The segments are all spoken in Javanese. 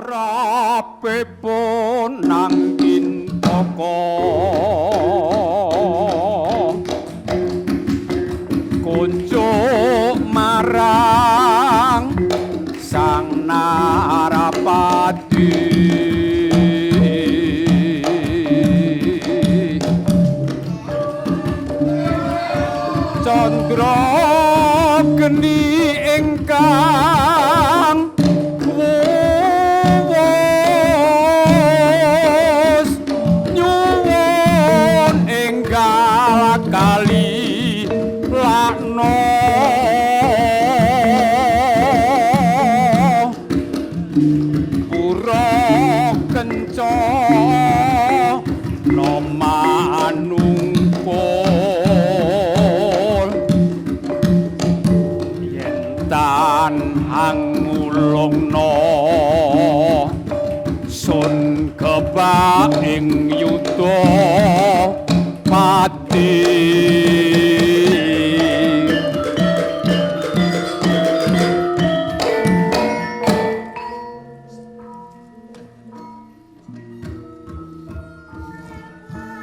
Karepipun nang Kintaka kunjuk marang Sang Narapati. Candra geni ingkang wuwus nyuwun enggal kali lakno pura kencana manungkul yen tan angulungna sun kebak ing yuda pati.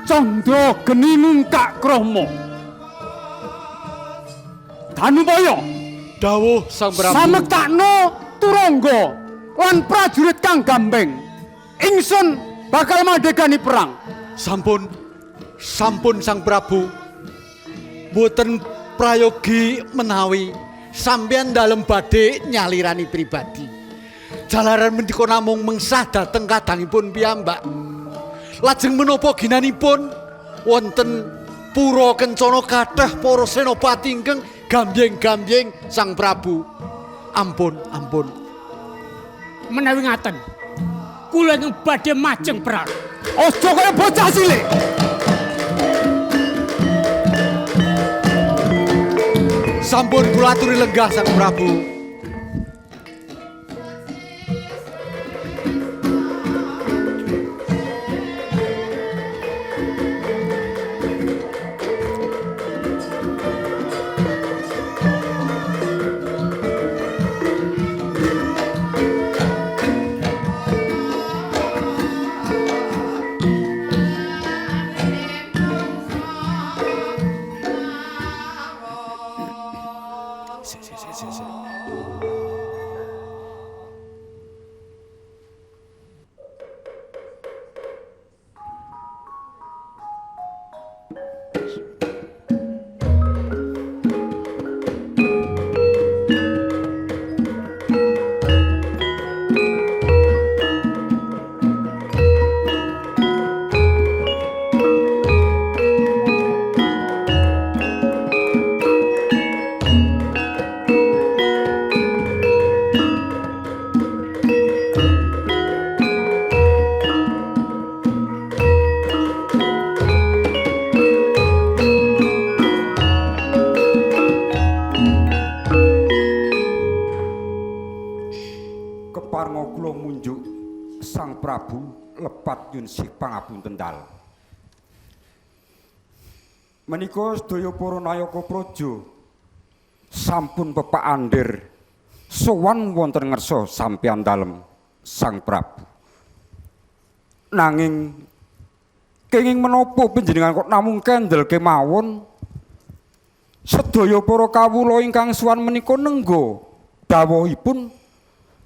Candra geni mungkak krama. Danupaya Dawuh Sang Prabu. Samektakno Turangga lan prajurit kang gambeng. Ingsun bakal mandegani perang. Sampun, sampun Sang Prabu. Mboten prayogi menawi sampeyan dalem badhe nyalirani pribadi. Jalaran menika namung mengsah dhateng kadangipun piyambak. Lajeng menapa ginanipun wonten pura kencana kathah para senopati ingkang gambyeng-gambyeng Sang Prabu. Ampun, ampun. Menawi ngaten, kula ingkang badhe majeng perang. Aja kaya bocah cilik. Sampun kula aturi lenggah Sang Prabu. Keparenga kula munjuk Sang Prabu lepat nyuwun sih pangapunten dalem. Menika sedaya para nayaka praja sampun pepak andir sowan wonten ngersa sampeyan dalem Sang Prabu. Nanging kenging menapa panjenengan kok namung kendel kemawon? Sedaya para kawula ingkang sowan menika nengga dawuhipun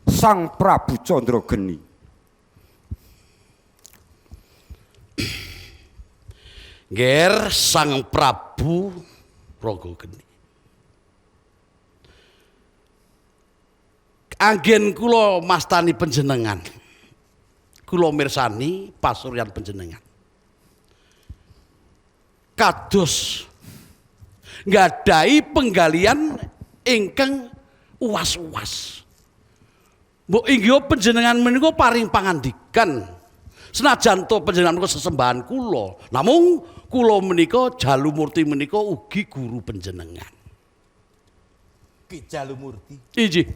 Sang Prabu Candra Geni. Nger Sang Prabu Raga Geni. Anggen kula mastani panjenengan. Kula mirsani pasuryan panjenengan. Kados nggadahi penggalian ingkang uwas-uwas. Mbok inggih panjenengan menika paring pangandikan. Senajan to panjenengan menika sesembahan kula, namung kula menika Jalumurti menika ugi guru panjenengan. Ki Jalumurti. Inggih.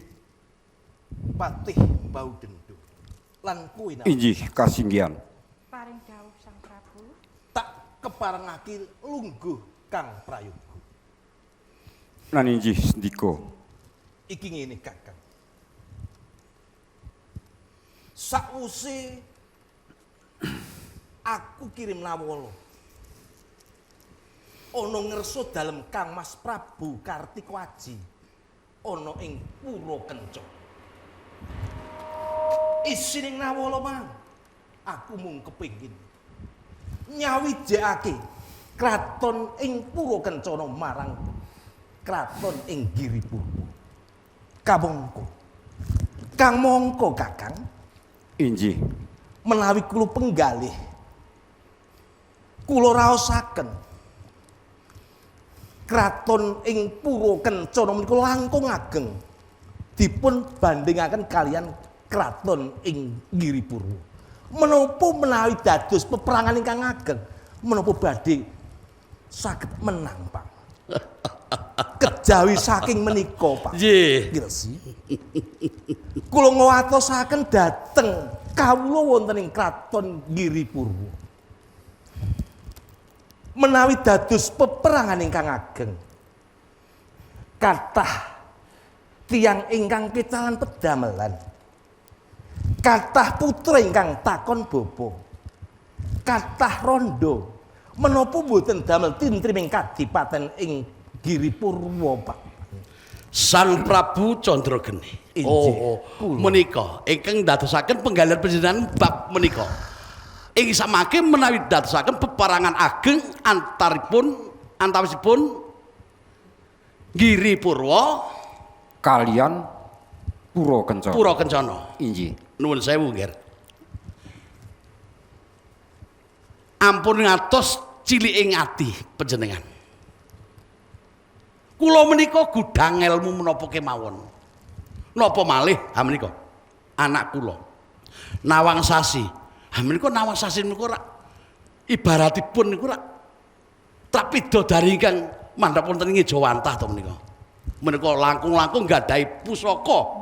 Patih Bau Dendung. Lan kuwi napa? Inggih kasinggihan. Paring dawuh Sang Prabu. Tak keparengake lungguh Kang Prayoga. Lan inggih sendika. Iki ngene Kakang. Sakwuse aku kirim Nawala. Ana ngersa dalem Kang Mas Prabu Kartika Aji ana ing Pura Kenca. Isining Nawala mang, aku mung kepingin nyawijekake kraton ing Pura Kencana marang kraton ing Giripurwa. Kamangka Kang mongko Kakang, Inggih. Menawi kula penggalih kula raosaken kraton ing Pura Kencana menika langkung ageng dipun bandingaken kalian kraton ing Giripurwa. Menapa menawi dados peperangan ingkang ageng, menapa badhe saged menang, Pak? Kejawi saking menika, Pak. Nggih. Kirsi. Kula ngwatosaken dhateng kawula wonten ing kraton Giripurwa. Menawi dados peperangan ingkang ageng, kathah tiyang ingkang kecalan pedamelan, kathah putra ingkang takon bapa, kathah rondo, menapa mboten damel tintrim ing kadipaten ing Giripurwa, Pak? Sang Prabu Candrageni. Inggih. Oh, menika ingkang dadosaken penggalihan panjenengan bab menika. Ing samangke menawi dadosaken peperangan ageng antawisipun Giripurwa kalian Pura Kencana. Pura Kencana. Inggih. Nuwun sewu, Nger. Ampun ngatos cilik ing ati panjenengan. Kula menika gudang ilmu menapa kemawon. Napa malih ha menika anak kula. Nawang Sasi. Ha menika Nawang Sasi menika rak ibaratipun niku rak trapidodari ingkang mandhap wonten ing Jawantah to menika. Menika langkung-langkung gadahi pusaka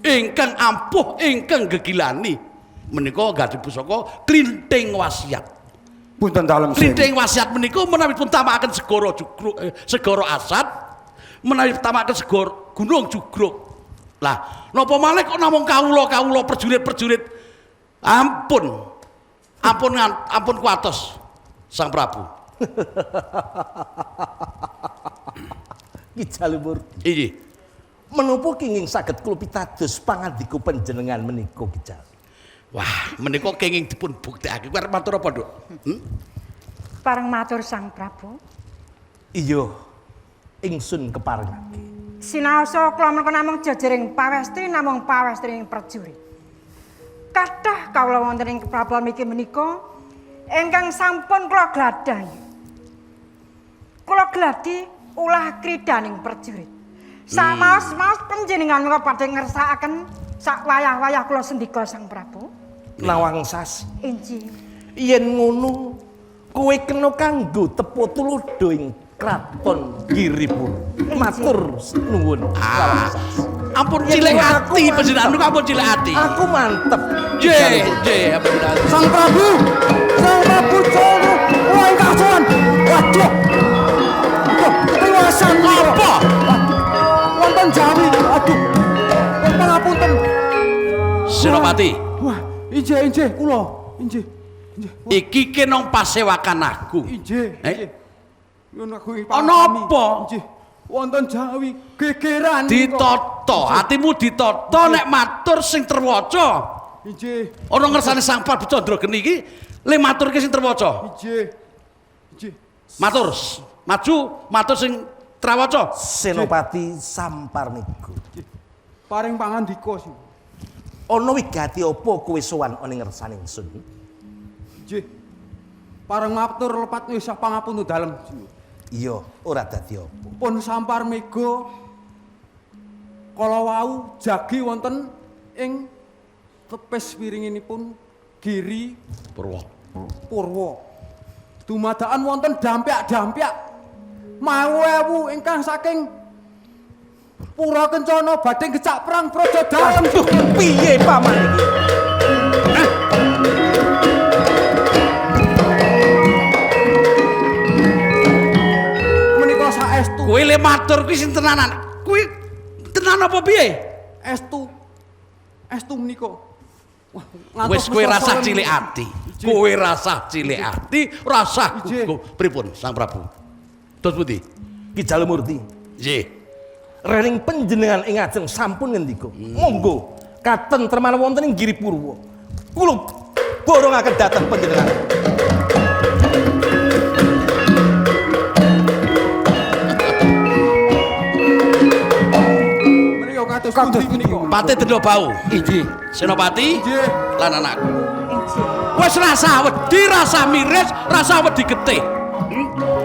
ingkang ampuh ingkang gegilani. Menika gadhahi pusaka klinting wasiat. Punten dalem sewu. Klinting wasiat menika menawi pun tamakaken segara jugruk, segara asat, menawi tamakaken segara gunung jugruk. Lah, napa malih kok namung kawula-kawula prajurit-prajurit. Ampun. Ampun ampun kuatos Sang Prabu. Ki Jalumurti. Inggih. Menapa kenging saged kula pitados pangandika panjenengan menika Ki Jalu? Wah, menika kenging dipun buktekake. Kowe arep matur apa, Nduk? Pareng matur Sang Prabu. Iya, ingsun keparengake. Sinaosa kula menika namung jejering pawestri namung pawestri ing prajurit. Kathah kawula wonten ing keprabuan miki menika ingkang sampun kula gladahi. Kula gladi ulah kridaning prajurit. Samaos-maos panjenengan menika badhe ngersakaken sak wayah-wayah kula sendika Sang Prabu. Nawang Sasi. Inggih. Yen ngono kowe kena kanggo tepo tulodo ing kraton Giripurwa. Matur nuwun Nawang Sasi. Ampun cilik ati panjenengan niku, ampun cilik ati. Aku mantep. Nggih, nggih, ampun cilik ati. Sang Prabu, Sang Prabu Colo, kula ingkang sowan. Waduh. Waduh, ketiwasan Apa? Wonten Jawi. Aduh. Pangapunten. Senopati. Wah, injih injih kula. Injih. Injih. Iki kenong pasewakan aku. Injih. Eh? Injih. Nyuwun agung Ana apa? Injih. Wonten Jawi gegeran. Ditata, atimu ditata nek matur sing terwaca. Injih. Ana ngersane Sang Prabu Candrageni iki le maturke sing terwaca. Injih. Injih. Matur, maju, matur sing trawaca. Senopati Samparnigo. Paring pangandika sing. Ana wigati apa kowe sowan ana ing ngersane ingsun? Injih. Pareng matur lepat nyusah pangapunten dalem. Iya, ora dadi apa. Pun sampar mega kala wau jagi wonten ing tepis wiringinipun Giri Purwa. Purwa. Dumadakan wonten dampyak-dampyak mawu ewu ingkang saking Pura Kencana badhe gecak perang praja dalem. Waduh, piye paman iki? Menika saestu. Kowe le matur kuwi sing tenanan. Kuwi tenan apa piye? Estu. Estu menika. Wis kowe rasah cilik ati. Kowe rasah cilik ati, rasah gugup. Pripun Sang Prabu? Terus pundi? Ki Jalumurti. Nggih. Rening panjenengan ing ajeng sampun ngendika. Monggo katentreman wonten ing Giri Purwa. Kula borongaken dhateng panjenengan. Menika kados pundi menika? Patih Denda Bau. Inggih. Senopati Nggih. lan anakku. Injih. Wis rasah wedi, rasah miris, rasah wedi getih.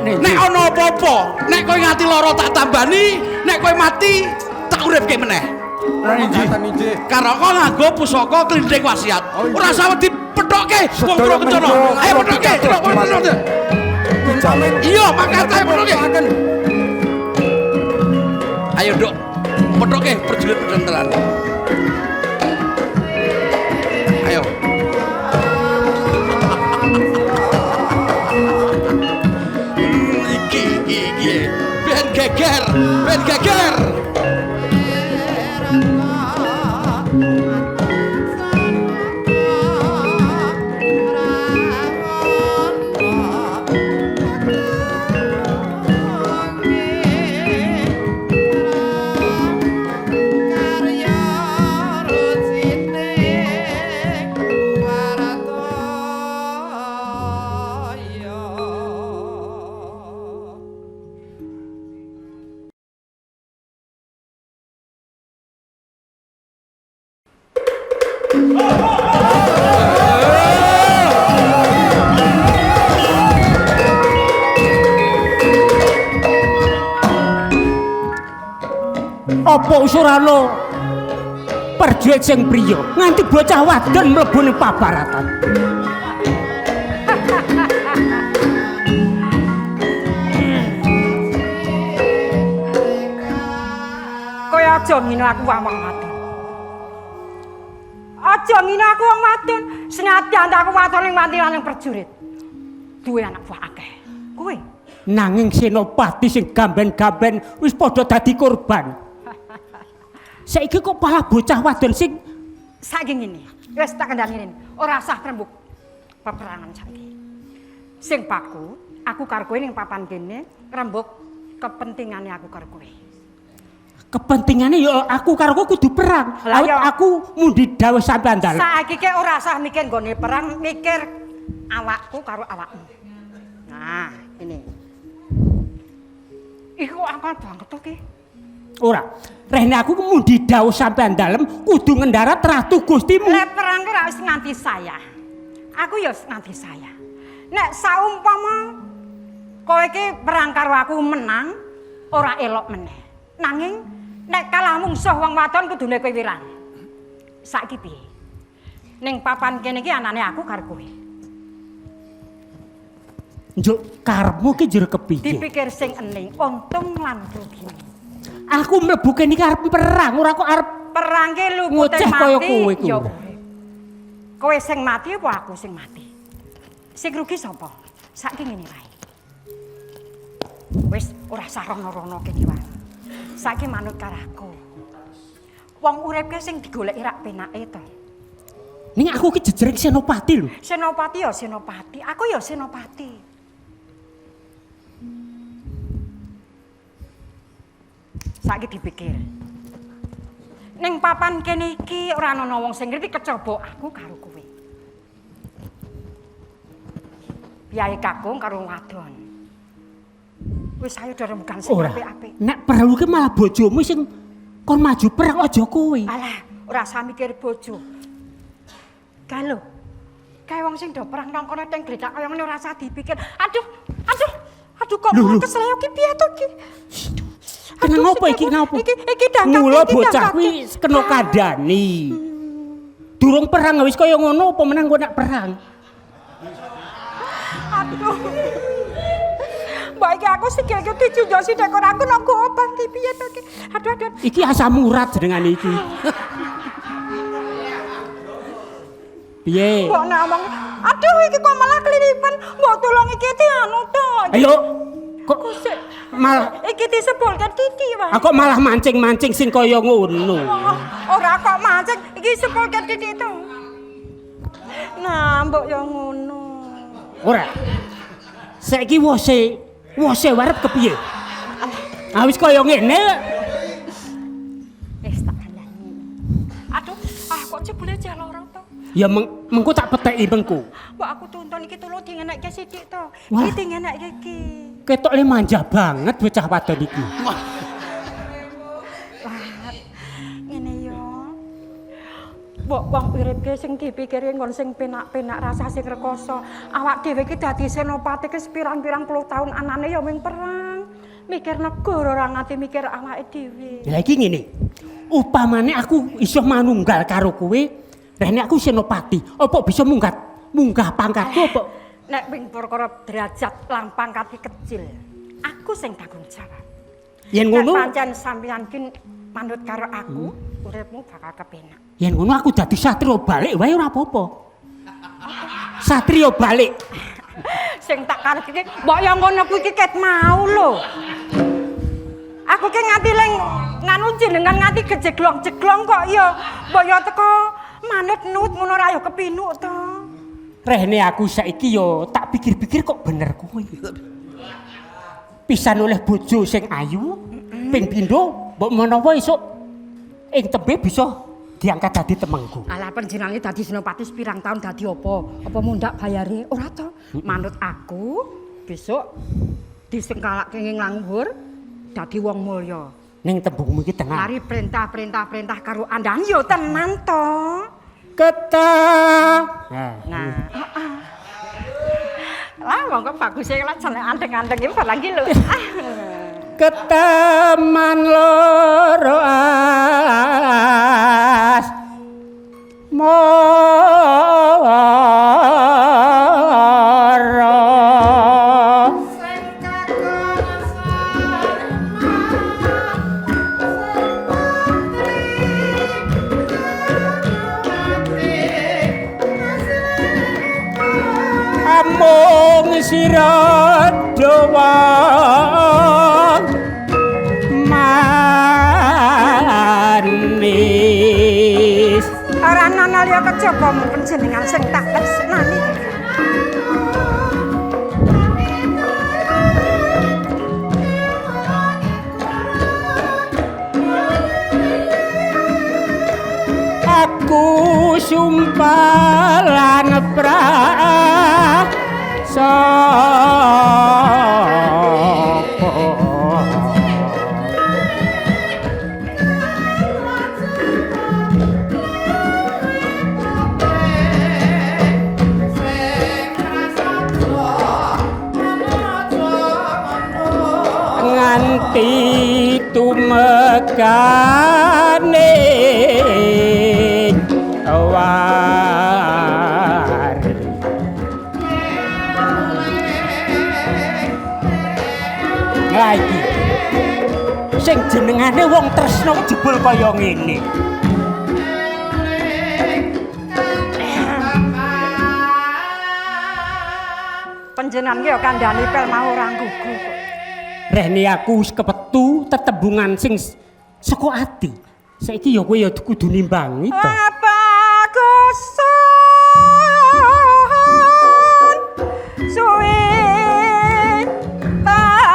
Nek ana apa-apa, nek kowe ngati lara tak tambani, nek kowe mati tak uripke meneh. Ngaten inggih. Karaka nganggo pusaka klinding wasiat. Oh, iya. Ora usah wedi pethokke wong Sedaya Pura Kencana. menika Ayo pethokke, kula wong Pura Kencana. Iya, mangkat ayo pethokke. Ayo, Nduk. Pethokke prajurit pedhentelan. Ayo. Iki iki iki. Ben geger, ben geger. Apa usurana perjurit sing priya nganti bocah wadon mlebu ning pabaratan. Kowe aja ngino aku wong wadon. Aja ngino aku wong wadon, senadyan aku wadon ning wanti lanang prajurit. Duwe anak buah akeh. Kowe Nanging senopati sing gamben-gamben wis padha dadi korban. Saiki kok malah bocah wadon sing saiki ngene. Wis tak kandhani ngene. Ora usah rembug peperangan saiki. Sing paku, aku karo kowe ning papan kene rembug kepentingane aku karo kowe. kepentingane ya aku karo kowe kudu perang. Lah Awit ya. aku mundi dawuh sampean dalem. Saiki ke ora usah mikir nggone perang, mikir awakku karo awakmu. Nah, ini. Iku akal banget to ki. Ora. Rehne aku ku mundi dawuh sampean dalem kudu ngendarat ratu Gustimu. Lek perang ki ra wis nganti saya. Aku ya wis nganti saya. Nek saumpama kowe iki perang karo aku menang, ora elok meneh. Nanging nek kalah mungsuh wong wadon kudune kowe wirang. Saiki piye? Ning papan kene iki anane aku karo kowe. Njuk karepmu ki jero kepiye? Dipikir sing ening, untung lan rugine. Aku mlebu kene iki arep perang, ora kok arep Perang ki lupute Ngoceh kaya mati. kowe ku. ya urip. Kowe sing mati apa aku sing mati? Sing rugi sapa? Saiki ngene wae. Wis ora usah rono-rono kene wae. Saiki manut karo aku. Wong urip ki sing digoleki rak penake to. Ning aku ki jejering senopati lho. Senopati ya senopati, aku ya senopati. Saiki dipikir. Ning papan kene iki ora ana wong sing ngerti kejaba aku karo kowe. Piyayi kakung karo wadon. Wis ayo do rembugan sing Ora. apik-apik. Nek perlu ki malah bojomu sing kon maju perang aja kowe. Alah, ora usah mikir bojo. Kae lho. Kae wong sing do perang nang kono teng gledak kaya ngene ora usah dipikir. Aduh, aduh. Aduh kok Lho, lho. kesel ki piye to ki? Kena Aduh, ngopo iki sikilku. ngopo? Iki iki dangkak Mula iki bocah dangkak. kuwi kena kandhani. Durung perang wis kaya ngono apa menang kowe nak perang. Aduh. Mbak iki aku sikilku dijunjung sithik ora aku nang obat ki piye to ki? Aduh aduh. Iki asam urat jenengane iki. Piye? Mbok nak omong, aduh iki kok malah kelilipan. Mbok tolong iki di anu to. Ayo kok Kok malah iki disebulke titik wae. aku malah mancing-mancing sing kaya ngono. Oh, ora kok mancing, iki sepulke titik to. Lah mbok yo ngono. Ora. Saiki wose wose warep kepiye? Ah wis kaya ngene. Wis tak kandhani. Aduh, ah kok jebule jah loro to. Ya mengko tak peteki mengko. Mbok aku tuntun iki tulung dingenekke sithik to. Wah. Iki dingenekke iki. Ketokne manja banget bocah wadon iki. Wah, ngene yo. Mbok wong urip ki sing dipikiri nggon sing penak-penak rasa sing rekoso. Awak dhewe iki dadi senopati ki pirang-pirang puluh tahun anane ya mung perang. Mikir negara ora nganti mikir awake dhewe. Lah iki ngene. Upamane aku iso manunggal karo kowe, rene aku senopati, apa bisa munggah pangkatku apa? Nek wing perkara derajat lan pangkat ki kecil, aku sing tanggung jawab. Yen Nek ngono, pancen sampeyan ki manut karo aku, uripmu bakal kepenak. Yen ngono aku dadi satria balik wae ora apa-apa. Satria balik. Sing tak karep iki mbok yo ngono kuwi iki ket mau lho. Aku ki nganti ling nganu jenengan nganti gejeglong-jeglong kok ya. Mbok yo teko manut nut ngono ra yo kepinuk to. Rehne aku saiki yo tak pikir-pikir kok bener kowe. Pisan oleh bojo sing ayu, ping pindho mbok menawa esuk ing tembe bisa diangkat dadi temengku. Alah panjenengane dadi senopati pirang tahun dadi apa? Apa mundak bayare? Ora to. Manut aku besok disengkalake ing langgur dadi wong mulya. Ning tembungmu iki tenan. Mari perintah-perintah-perintah karo andhan yo tenan to. Keta. Nah, Nah, heeh. Lah wong kok baguse lah jane anteng-anteng iki barang iki lho. Ah. Keteman loro as mara. Amung sira dawa manis. Ora ana liya kejaba mung panjenengan sing tak tresnani. Aku sumpah lan prasapa. Nganti tumekane wari. Lah iki sing jenengane wong tresno jebul kaya ngene. Panjenengan ki ya kandhani pel mau ora nggugu kok. Rehne aku wis kepetu tetembungan sing saka ati. Saiki ya kowe ya kudu nimbangi to. Bagusan suwe tane.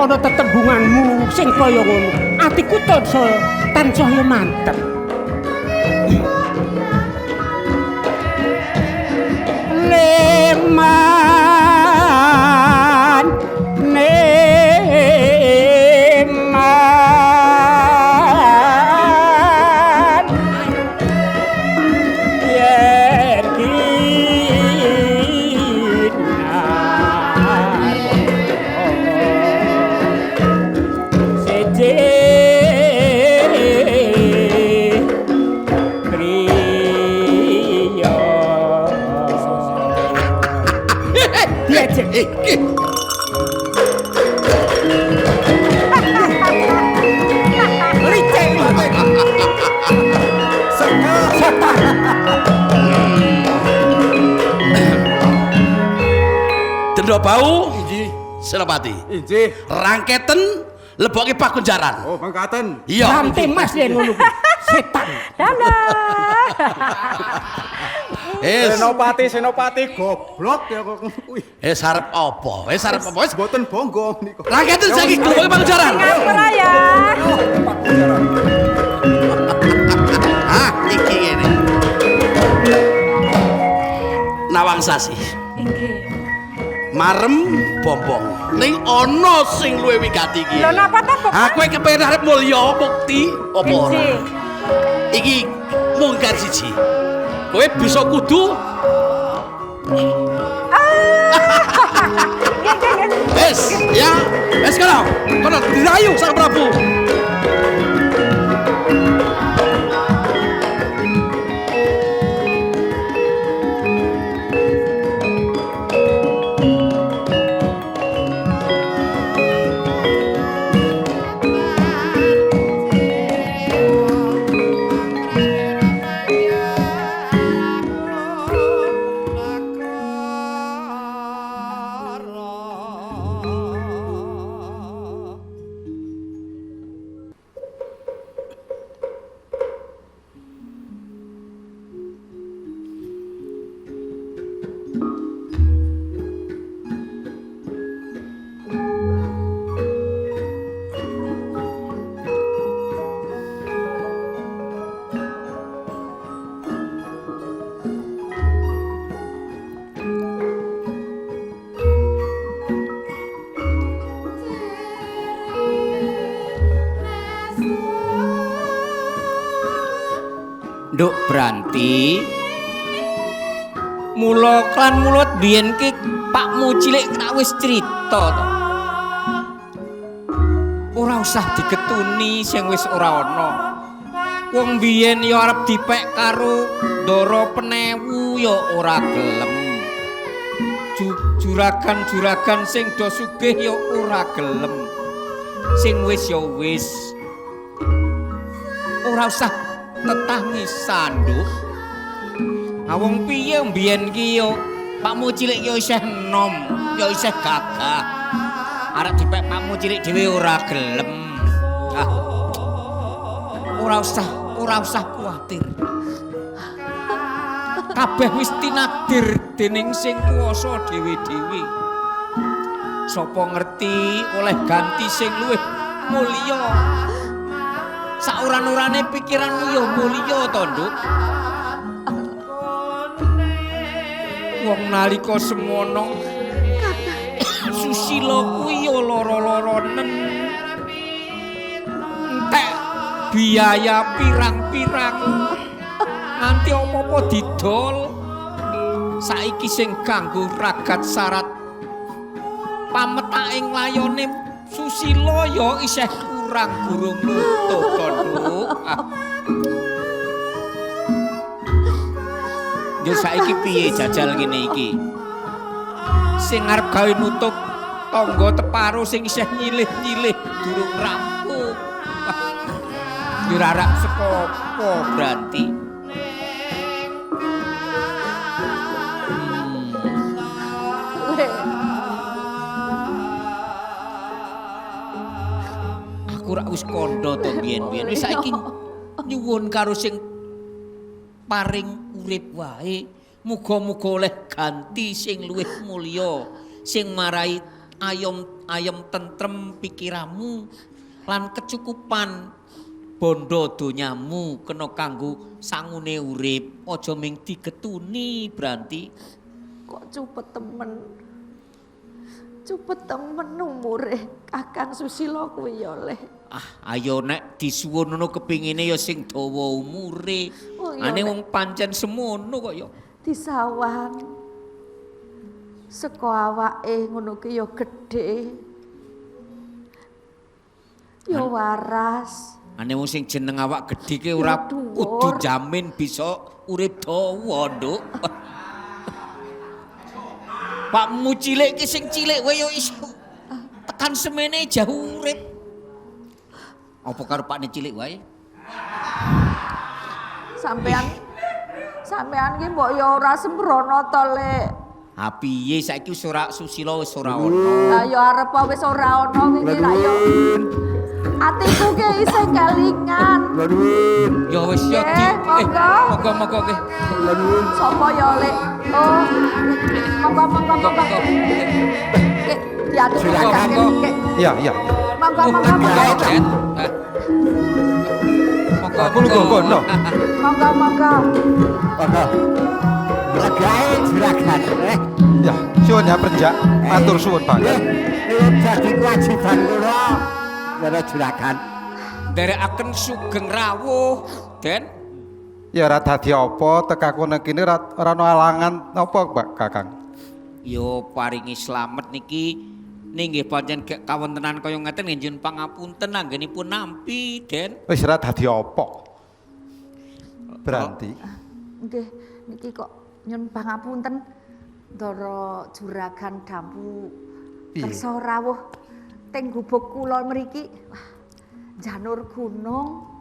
Ana tetembunganmu sing kaya ngono, atiku tansaya mantep. Leman neman yen siji priya diajek. Licik. Setan. Dendha bau Inggih. Senopati. Inggih. Rangketen lebokke pakunjaran. Oh, mangkaten. Iya. Rantai mas yen ngono kuwi. Setan. Dadah. Wis, Senopati, Senopati goblok ya kok kuwi. wis arep apa? Wis arep apa? Wis Mboten bangga niku. rangketen saiki lebokke pakunjaran. Ngapura ya. Ah, iki ngene. Nawang Sasi. Inggih. Marem bombong. Ning ana sing luwih wigati iki. Lho napa ta, Bapak? Aku kepengen arep mulya mukti apa ora? Inggih. Iki mungkar siji. Kowe bisa kudu Nggih, nggih, nggih. wis ya. Wis kono. Kono dirayu Sang Prabu. Nduk Branti. Mula klan mulut biyen ki pakmu cilik tak wis crita to. Ora usah digetuni sing wis ora ana. Wong biyen ya arep dipek karo Ndara Penewu ya ora gelem. Juragan-juragan sing do sugih ya ora gelem. Sing wis ya wis. Ora usah tetangisan, Nduk. Ha wong piye mbiyen ki ya pakmu cilik ya isih enom, ya isih gagah. Arep dipek pakmu cilik dhewe ora gelem. Ah. Ora usah kuwatir. Kabeh wis tinakdir dening sing kuwasa dhewe-dhewe. Sapa ngerti oleh ganti sing luwih mulya. Sauran-urane pikiranmu ya mulya to, Nduk. Wong nalika semono Susila kuwi ya lara-laranen. Entek biaya pirang-pirang. Nganti apa-apa didol. Saiki sing kanggo ragat syarat pametaking layone Susila ya isih kurang gurung nutup to, Nduk. Ah. Yo saiki piye jajal ngene iki? Sing arep gawe nutup tangga teparo sing isih nyilih-nyilih durung rampung. Yo ora arep saka apa berarti. Aku rak wis kandha to biyen-biyen. Wis saiki nyuwun karo sing paring urip wae. Muga-muga oleh ganti sing luwih mulya, sing marai ayom ayem tentrem pikiramu lan kecukupan bondo donyamu kena kanggo sangune urip. Aja ming digetuni, Branti. Kok cupet temen. Cupet temen umure Kakang Susilo kuwi ya, Le. Ah, ayo nek disuwun ngono kepingine ya sing dawa umure. Oh, iya, Ane Nek. wong pancen semono kok ya. Disawang. Saka awake ngono ki ya gedhe. Ya waras. Ane wong sing jeneng awak gedhe ki ora Ya dhuwur. kudu jamin bisa urip dawa, Nduk. Pakmu cilik ki sing cilik wae ya iso tekan semene jauh urip. Apa karo pakne cilik wae? Sampean sampean ki mbok ya ora sembrono to, Lek. Ha piye saiki wis ora Susila wis ora ono. Lah ya arep wis ora ono iki lak ya. Atiku ki isih kelingan. Ya wis ya di. Nggih, monggo. Monggo monggo nggih. Sopo ya, Lek? Oh. Monggo monggo monggo. Monggo. Ki diatur Monggo, monggo. Iya, iya. Monggo monggo monggo. Den. Eh. Monggo Aku lu kono. Monggo monggo. Lagae juragan. Ya, suwun ya Prenjak. Matur suwun banget. Niku dadi kewajiban kula. Karo juragan. Nderekaken sugeng rawuh, Den. Ya ora dadi apa tekaku nang kene ora ora ana alangan apa, Mbak Kakang. Yo paringi slamet niki ning nggih pancen gek kawontenan kaya ngeten nggih nyuwun pangapunten anggenipun nampi, Den. Wis ora dadi apa. Berarti Nggih, niki kok nyun pangapunten Ndara juragan dampu Piye? kersa rawuh teng gubuk kula mriki. Wah, janur gunung.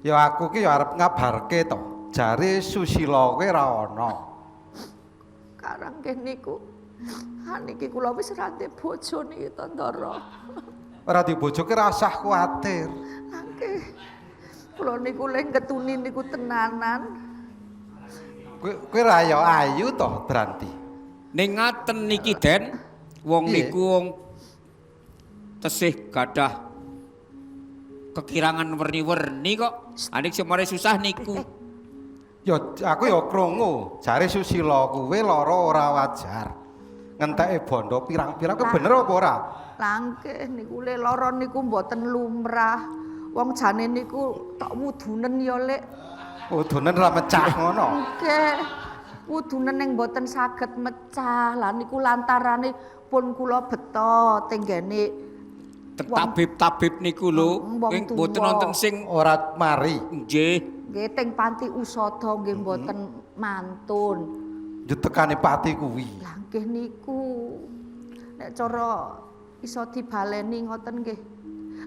Ya aku ki ya arep ngabarke to. Jare Susila kuwi ora ana. Karang nggih niku. Ha niki kula wis ra ndek bojo niki to Ndara. Ora di bojo ki rasah kuwatir. Nggih. Kula niku le ngetuni niku tenanan. Kowe kowe ra ya ayu to, Branti. Ning ngaten niki, Den. Wong Piye? niku wong tesih gadah kekirangan werni-werni kok. Anik semare susah niku. Ya aku ya krungu, jare Susila kuwi lara ora wajar. Ngenteke bondo pirang-pirang kuwi bener apa ora? Lah nggih niku le lara niku mboten lumrah. Wong jane niku tok wudunen ya Lek. Udunen ora mecah ngono. Nggih. Wudunen ning mboten saged mecah. Lah niku lantarane pun kula beto tenggene Teng tabib-tabib niku lho, Wong nggih mboten tuwa. wonten sing Ora mari. nggih. nggih teng panti usada nggih mboten mantun. Yo tekane pati kuwi. Lah nggih niku nek cara iso dibaleni ngoten nggih.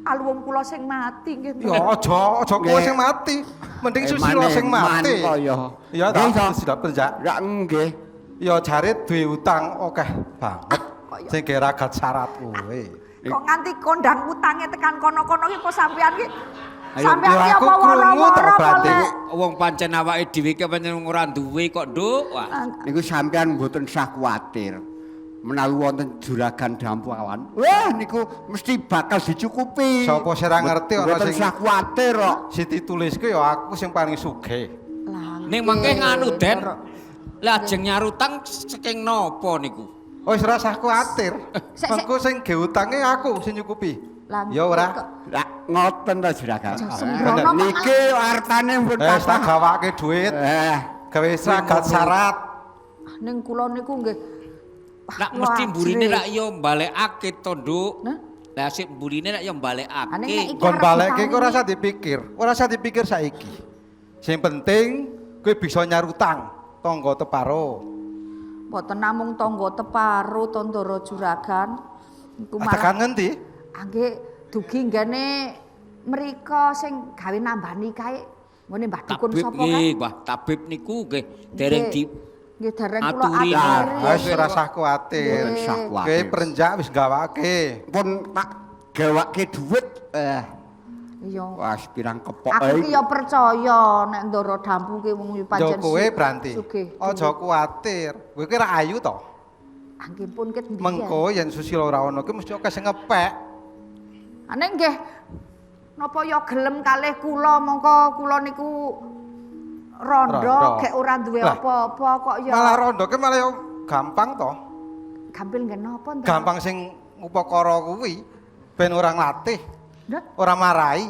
Aluwung kula sing mati nggih. Ya aja aja kowe sing mati. Mending Susila sing mati. Kaya. Ya ta, Susila Prenjak. Ya nggih. Ya jare duwe utang akeh banget. Kaya- Sing ge ragat syarat kuwi. Kok nganti kondang utange tekan kono-kono ki kok sampean ki Ayo, sampean ki ya aku apa krungu to, woro-woro apa berarti. Lek? Wong pancen awake dhewe ki pancen ora duwe kok, Nduk. Wah. Niku sampean mboten sah kuwatir. Menawi wonten juragan dampu awan. Wah niku mesti bakal dicukupi. Sapa sing ora ngerti ana Mboten sing- sah kuwatir kok. Sing dituliske ya aku sing paling sugih. Lah Ning mangke nganu, Den. Ndara. Lajeng nyarutang saking napa niku? Wis ora usah kuwatir. Sik, sik. Mengko sing ge utange aku sing nyukupi. Lah, Ya ora. kok- Lah ngoten to juragan. Aja sembrono kok. Niki artane pun Wis tak gawake dhuwit, Eh, gawe ragat syarat. Ning kula niku nggih. Wah, Lak kula mesti mburine ajrih. rak yo balekake to, Nduk. Nah? Lah sik mburine rak yo Ah, ning nek balekake. iki Kon arep balekke iku ora diparingi. usah dipikir, ora usah dipikir saiki. Sing penting kowe bisa nyar utang tangga teparo. Mboten namung tangga teparo to Ndara juragan. Niku Ah, Tekan malah ngendi? angge dugi nggene mriko sing gawe nambani kae. Nggone Mbah Dukun Tabib sapa nggih, kae? Mbah tabib niku nggih dereng di Nggih dereng kula aturi. aturi. Wis ora usah kuwatir. Mboten sah Kowe kuwatir. prenjak wis gawake. Pun tak gawake dhuwit. Eh, Iya. wah pirang kepok Aku ki ya percaya nek Ndara Dampu ki wong Yo pancen kowe Branti. sugih. Aja kuwatir. Kowe ki ra ayu to. Nggih pun ket mbiyen. Mengko yen Susila ora ana ki mesti akeh sing ngepek. Ane nggih napa ya gelem kalih kula mongko kula niku rondo gek ora duwe apa-apa kok ya. Malah rondo ki malah ya gampang to. Gampil nggih napa, Ndara? Gampang sing upakara kuwi ben ora nglatih. Ora marai.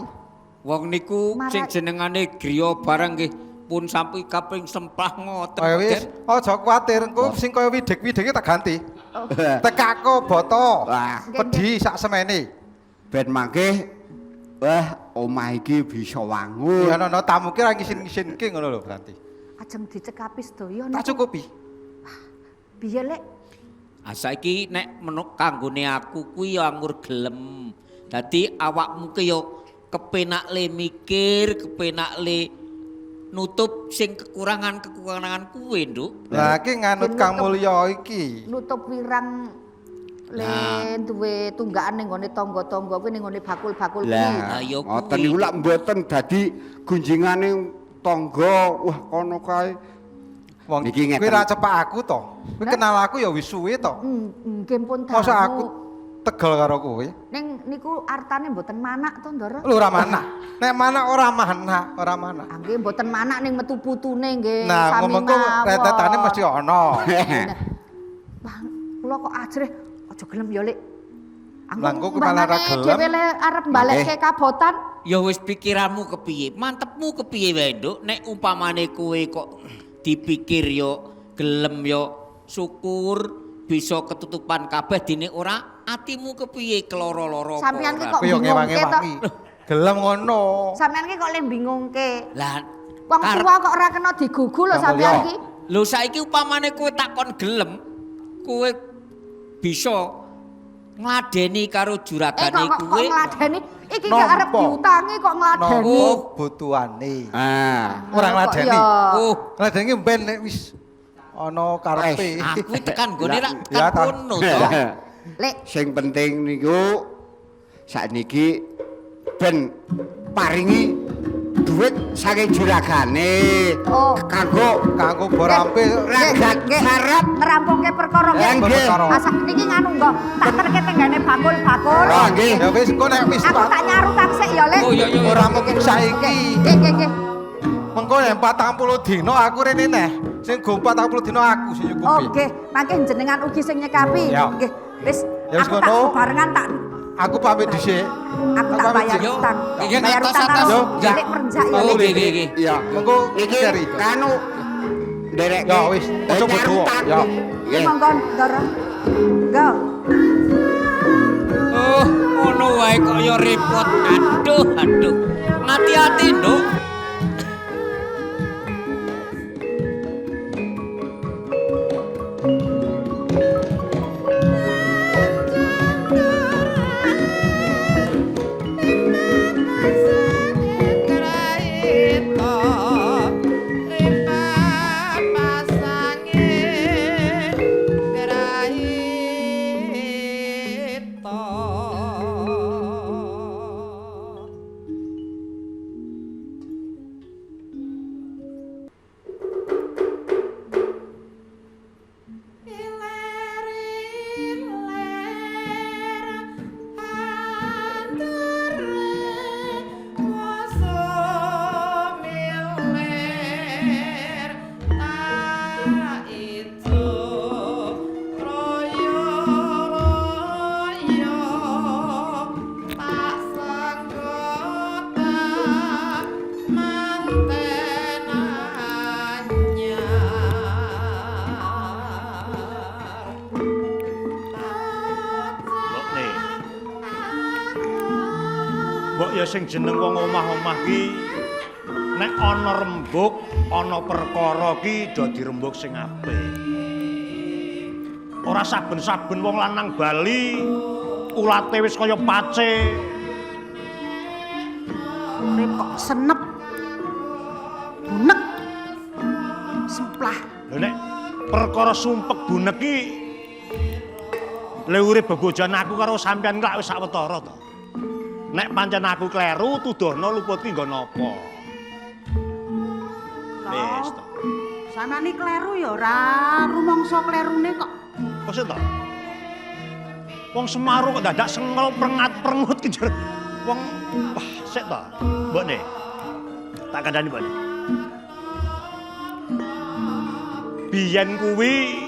Wong niku sing jenengane griya barang nggih pun sampai kaping semplah ngoten. Ayo wis, aja kuwatir, engko sing kaya widhek-widheke tak ganti. Tekako boto. Pedhi sak semene. Ben mangke wah omah iki bisa wangun. Ya ana tamu ki ora ngisin-ngisinke ngono lho berarti. Ajeng dicekapi sedaya Tak cukupi. Piye, Lek? Ah saiki nek menuk kanggone aku kuwi ya anggur gelem. Dadi awakmu ki ya kepenak le mikir, kepenak le nutup sing kekurangan-kekurangan kuwe, Nduk. Lah iki nganut Kang Mulya iki. Nutup wirang le duwe tunggakan ning gone tangga-tangga kuwi ning gone bakul-bakul kuwi. Lah, ngoten niku lak mboten dadi gunjingane tangga, wah kono kae. Wong niki kuwi ra cepak aku to. Kuwi kenal aku ya wis suwe to. Nggih pun dalu. Masa aku tegel karo kowe? Ning niku artane mboten manak to, Ndara? Lho ora manak. Nek manak ora manak, ora manak. Ah nggih mboten manak ning metu putune nggih Nah, sami ngomongku rentetane mesti ana. Wah, kula kok ajrih aja gelem ya, Lek. Lah engko malah ora gelem. Dhewe le arep balekke kabotan. Ya wis pikiranmu kepiye? Mantepmu kepiye wae, Nduk? Nek umpamane kowe kok dipikir yo gelem yo syukur bisa ketutupan kabeh dene ora atimu kepiye keloro-loro. Sampeyan ki kok bingungke to. Gelem ngono. Sampeyan ki kok le bingungke. Lah wong tuwa kok ora kena digugu lho sampeyan ki. Lho saiki upamane kowe takon gelem, kowe bisa ngladeni karo juragane kowe. Kok ngladeni? Iki gak arep diutangi kok ngladeni. Nampa butuhane. Ah, ora ngladeni. Oh, ngladeni ben nek wis ana karepe. Aku tekan nggone rak tekan kono to. Lek sing penting niku sakniki ben paringi duit saking juragane. Kanggo kanggo borampe ragat sarap ngrampungke perkara nggih. Ah sakniki nganu nggo tak terke tenggane bakul-bakul. Oh nggih. Ya wis engko nek wis aku tak nyaru utang sik ya, Lek. Oh iya iya. Ora mung saiki. Nggih nggih nggih. Mengko nek 40 dina aku rene neh. Sing go 40 dina aku sing nyukupi. Oh nggih, mangke jenengan ugi sing nyekapi. Nggih. Wis aku tak barengan tak aku pamit dhisik. Aku tak bayar utang. Bayar utang karo Lek Prenjak ya. Oh nggih nggih. Iya. Mengko iki kanu ndereke. Ya wis, aja bodho. Ya. Nggih monggo, Ndara. Nggo. Oh, ngono wae kok ya repot. Aduh, aduh. Ngati-ati, Nduk. Sing jeneng wong omah-omah ki nek ana rembug, ana perkara ki do dirembug sing apik. Ora saben-saben wong lanang bali ulate wis kaya pace. Urip kok senep. Bunek. Semplah. Lho nek perkara sumpek bunek ki le urip bebojan aku karo sampean lak wis sawetara to. Nek pancen aku kleru tuduhno luput ki nggo napa? Wis to. Sampeyan iki kleru ya ora rumangsa klerune kok. Kok sik to? Wong Semarang kok dadak sengol prengat-prengut ki jer. Wong wah sik to. Mbokne. Tak kandhani mbokne. Biyen kuwi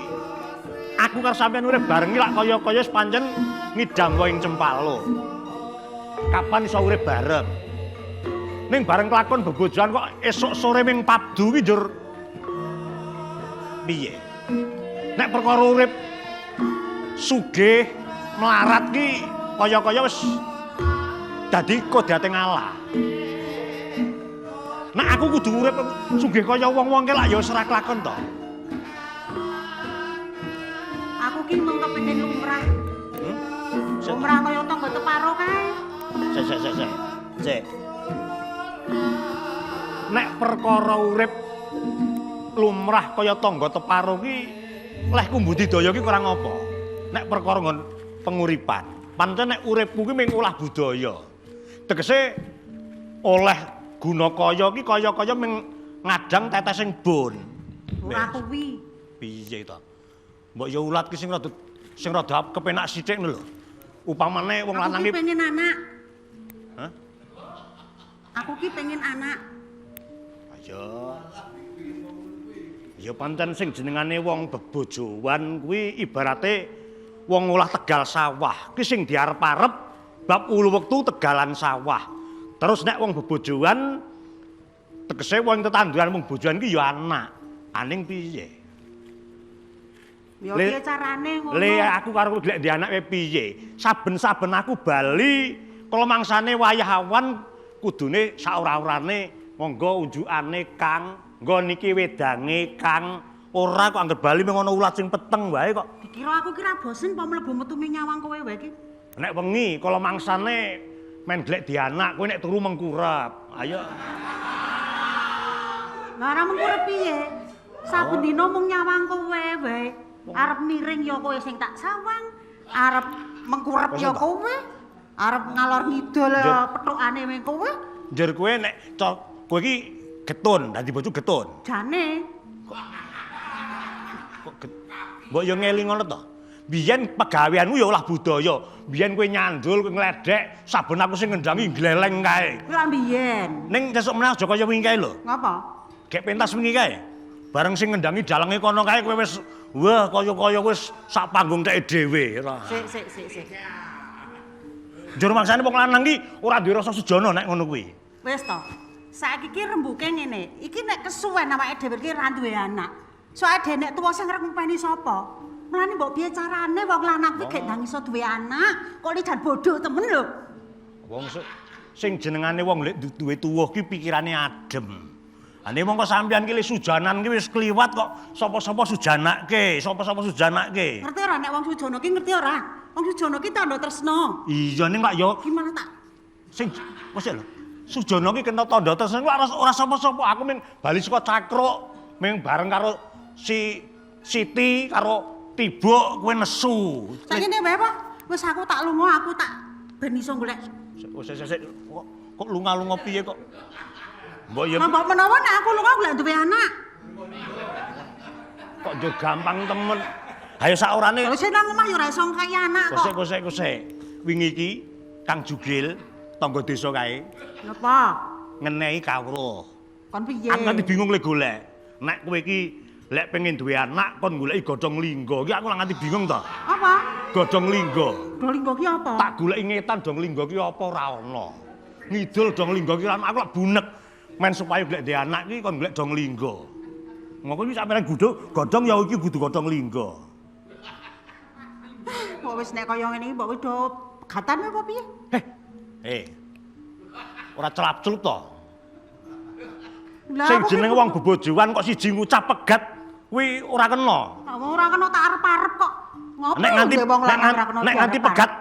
aku karo sampeyan urip bareng iki lak kaya-kaya wis pancen ngidam ing Cempalo. Kapan iso urip bareng? Ning bareng kelakon bebojoan kok esuk sore ming pabdu ki njur piye? Nek perkara urip sugih melarat ki kaya-kaya wis dadi kodrate ngalah. Nek aku kudu urip sugih kaya wong-wong ki lak ya wis ora kelakon to. Aku ki mung kepengin lumrah. Lumrah kaya tangga teparo kae. Sik sik sik sik. Sik. Nek perkara urip lumrah kaya tangga teparo ki lehku mbudidaya ki kurang apa? Nek perkara nggon penguripan. Pancen nek uripku ki mung olah budaya. Tegese oleh guna kaya ki kaya-kaya mung ngadang tetesing bon. Ora kuwi. Piye to? Mbok ya ulat ki sing rada kepenak sithik lho. Upamane wong lanang ki pengen anak. Hah? Aku ki pengen anak. Ayo. Ya pancen sing jenengane wong bebojoan kuwi ibarate wong olah tegal sawah. Ki sing diarep-arep bab ulu wektu tegalan sawah. Terus nek wong bebojoan tegese wong tetanduran wong bojoan ki ya anak. Aning piye? Ya piye carane ngono? Le aku karo golek ndek anak piye? Saben-saben aku bali kala mangsane wayah awan kudune saora-orane monggo unjukane Kang, nggo niki wedange Kang. Ora kok angger bali mung ana ulat sing peteng wae kok. Dikira aku kira bosen apa mlebu metu nyawang kowe wae iki. Nek wengi kala mangsane men glek di anak kowe nek turu mengkurep. Ayo. Lah ora mengkurep piye? Saben dina mung nyawang kowe wae. Arep miring ya kowe sing tak sawang, arep mengkurep ya kowe, arep ngalor ngidul ya pethukane ming kowe. Njur kowe nek kowe iki getun, dadi bojo getun. Jane. Kok mbok ya ngeling ngono to? Biyen pegaweanmu ya olah budaya. Biyen kowe nyandul, kowe ngledek, saben aku sing ngendangi gleleng kae. Kuwi lak biyen. Ning sesuk meneh aja kaya wingi kae lho. Ngapa? Gek pentas wingi kae. Bareng sing ngendangi dalange kono kae kowe wis wah kaya-kaya wis sak panggung teke dhewe. Sik sik sik sik. Njur mangsane wong lanang ki ora duwe rasa sujana nek ngono kuwi. Wis to. Saiki ki rembuke ngene. Iki nek kesuwen awake dhewe iki ora duwe anak. Soale nek tuwa sing arep ngopeni sapa? Mulane mbok piye carane wong lanang kuwi gek ndang iso duwe anak, kok jan bodho temen lho. Wong sing jenengane wong lek duwe tuwuh ki pikirane adem. Ane mongko sampeyan ki le sujanan ki wis kliwat kok sapa-sapa sujanake, sapa-sapa sujanake. Ngerti ora nek wong sujana ki ngerti ora? Wong sujana ki tandha tresna. Iya ning lak yo. Gimana tak? Sing wis lho. Sujana ki kena tandha tresna ora sapa-sapa. Aku ming bali saka cakruk, ming bareng karo si Siti karo Tibuk kowe nesu. Saiki ngene wae, Pak. Wis aku tak lunga, aku tak ben iso golek. Sik sik sik kok lunga-lunga piye kok? Mbok ya mbok menawa nek aku lunga golek duwe anak. Kok yo gampang temen. Ayo sakorane. Lha sing nang omah ya ora iso ngkai anak kok. Kosek kosek kosek. Wingi iki Kang Jugil tangga desa kae. Napa? Ngenehi kawruh. Kon piye? Aku nganti bingung le golek. Nek kowe iki lek pengen duwe anak kon goleki godhong lingga. Iki aku lak nganti bingung to. Apa? Godhong lingga. Godhong lingga ki apa? Tak goleki ngetan dong lingga ki apa ora ana. Ngidul dong lingga ki aku lak bunek. Men supaya golek duwe anak iki kon golek dong lingga. Ngono iki sampeyan guduk godhong ya iki kudu godhong lingga. Mbok wis nek kaya ngene iki mbok wis do pegatan apa piye? Ora celap-celup to. Sing jenenge wong bebojoan kok siji ngucap pegat kuwi ora kena. Ora kena tak arep-arep kok. Ngopo nek nganti nek nganti pegat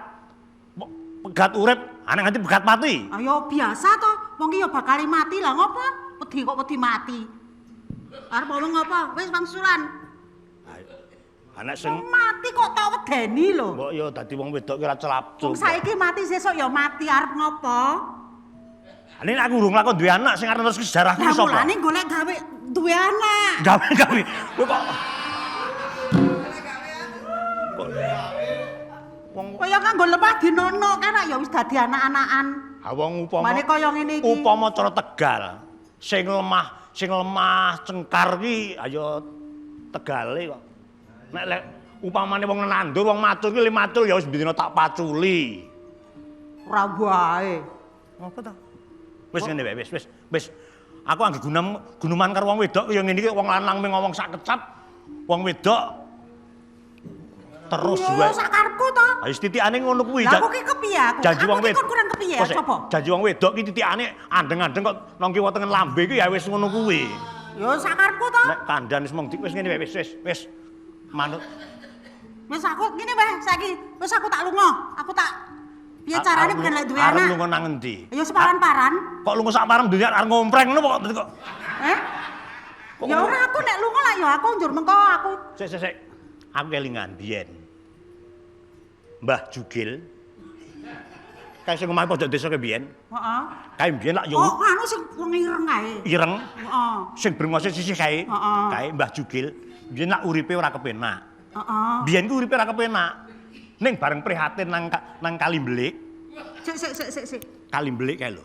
pegat urip, nek nganti pegat mati. Ayo biasa to, wong ki ya bakal mati lah ngopo? Wedi kok wedi mati. Arep ngomong apa? Wis wangsulan. Anak sing mati kok tak wedeni lho. Mbok ya dadi wong wedok ki ora celap-celup. Wong saiki mati sesuk ya mati arep ngopo? Nek aku urung lakon duwe anak sing arep terus sejarahku sapa? Lah mulane golek gawe duwe anak. Gawe-gawe. Kowe kok Kaya nganggo lemah dinono kan ya wis dadi anak-anakan. Ha wong upama Mane kaya ngene iki. Upama cara Tegal, sing lemah cengkar ki ayo Tegale kok. Nek lek upamane wong nandur, wong macul ki le macul ya wis bendina tak paculi. Ora wae. Apa ta? Wis ngene wae, wis wis wis. Aku anggere guneman karo wong wedok ya ngene iki, wong lanang mung ngomong sak kecap, wong wedok terus Ya wae. sakarepku to. Ayo titikane ngono kuwi. Lah aku ki kepiye aku? Janji wong Aku ki wedok. kon kurang kepiye coba? Janji wong wedok ki titikane andeng-andeng kok nang kiwa tengen lambe ki ya wis ngono kuwi. Ya sakarepku to. Nek kandhan wis mong wis ngene wae, wis wis wis manut. Wis aku ngene wae saiki. Wis aku tak lunga. Aku tak piye carane bukan lek duwe Arep anak. lunga nang endi? Ya separan-paran. Kok lunga sak parem dunya arep ngompreng ngono kok kok. Eh? Ya ora aku nek lunga lah ya aku njur mengko aku Sik sik sik. Aku kelingan biyen. Mbah Jugil. Kae sing omahe pojok desa ke biyen. Heeh. Kae biyen lak yo Oh, anu sing wong ireng kae. ireng, Heeh. sing brengose sisih kae. Heeh. Kae Mbah Jugil biyen lak uripe ora kepenak. Heeh. Biyen ku uripe ora kepenak. Ning bareng prihatin nang Kali Mbelik, Sik sik sik sik sik. Kali Mbelik kae lho.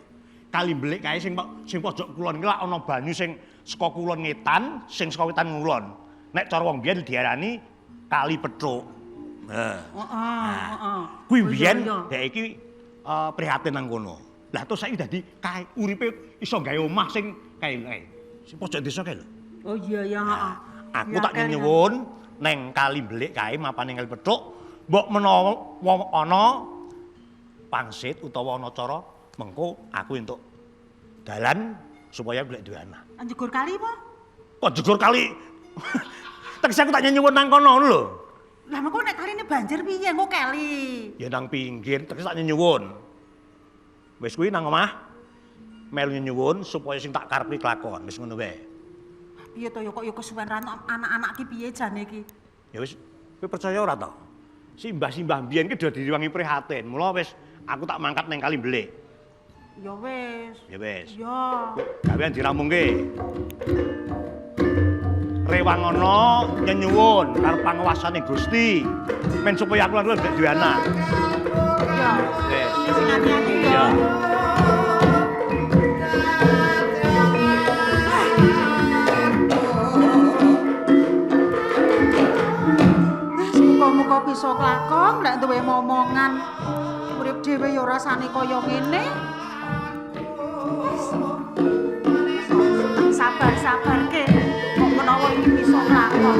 Kali Mbelik kae sing pojok kulon ki lak ana banyu sing saka kulon ngetan, sing saka wetan ngulon. Nek cara wong biyen diarani Kali Petruk. Heeh. Heeh, heeh. Kuwi Oh, iya, biyen iya. dhek iki prihatin nang kono. Lah terus saiki dadi kae uripe iso gawe omah sing kae kae. Sing pojok desa kae lho. Oh iya iya, heeh. Aku Ya, tak kae. nyuwun neng Kali Mbelik kae mapane Kali Petruk, mbok menawa wong ana pangsit utawa ana cara mengko aku entuk dalan supaya golek duwe anak. Jegur kali apa? Kok jegur kali? Tegese aku tak nyuwun nang kono ngono lho. Lah mengko nek kaline banjir piye engko keli. Ya nang pinggir, tegese tak nyuwun. Wis kuwi nang omah melu nyuwun supaya sing tak karepe kelakon, wis ngono wae. Piye to ya kok ya kesuwen ra anak-anak ki piye jane iki? Ya wis, kowe percaya ora to? Simbah-simbah mbiyen ki do direwangi prihatin. Mula wis aku tak mangkat nang Kali Mbelik. Ya wis. Ya wis. Ya. Gawean diramungke. Rewangono nyenyuwun karo panguwasane Gusti men supaya aku lan kowe duwe anak. Ya. Wis. Sing ati-ati ya. Ya. Muga-muga bisa kelakon lek duwe momongan. Urip dhewe ya rasane kaya ngene. Sabar-sabar ke. Kok menawa iki bisa kelakon.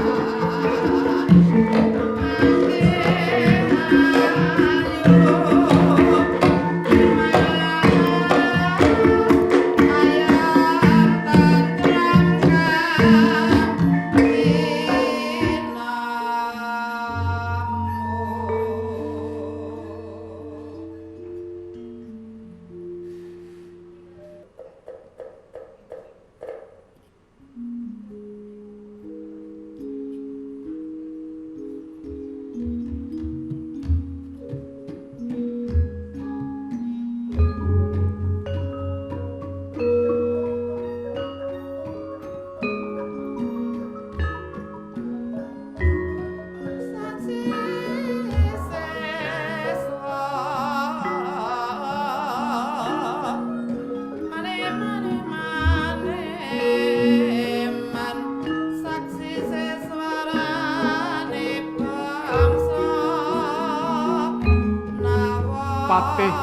Patih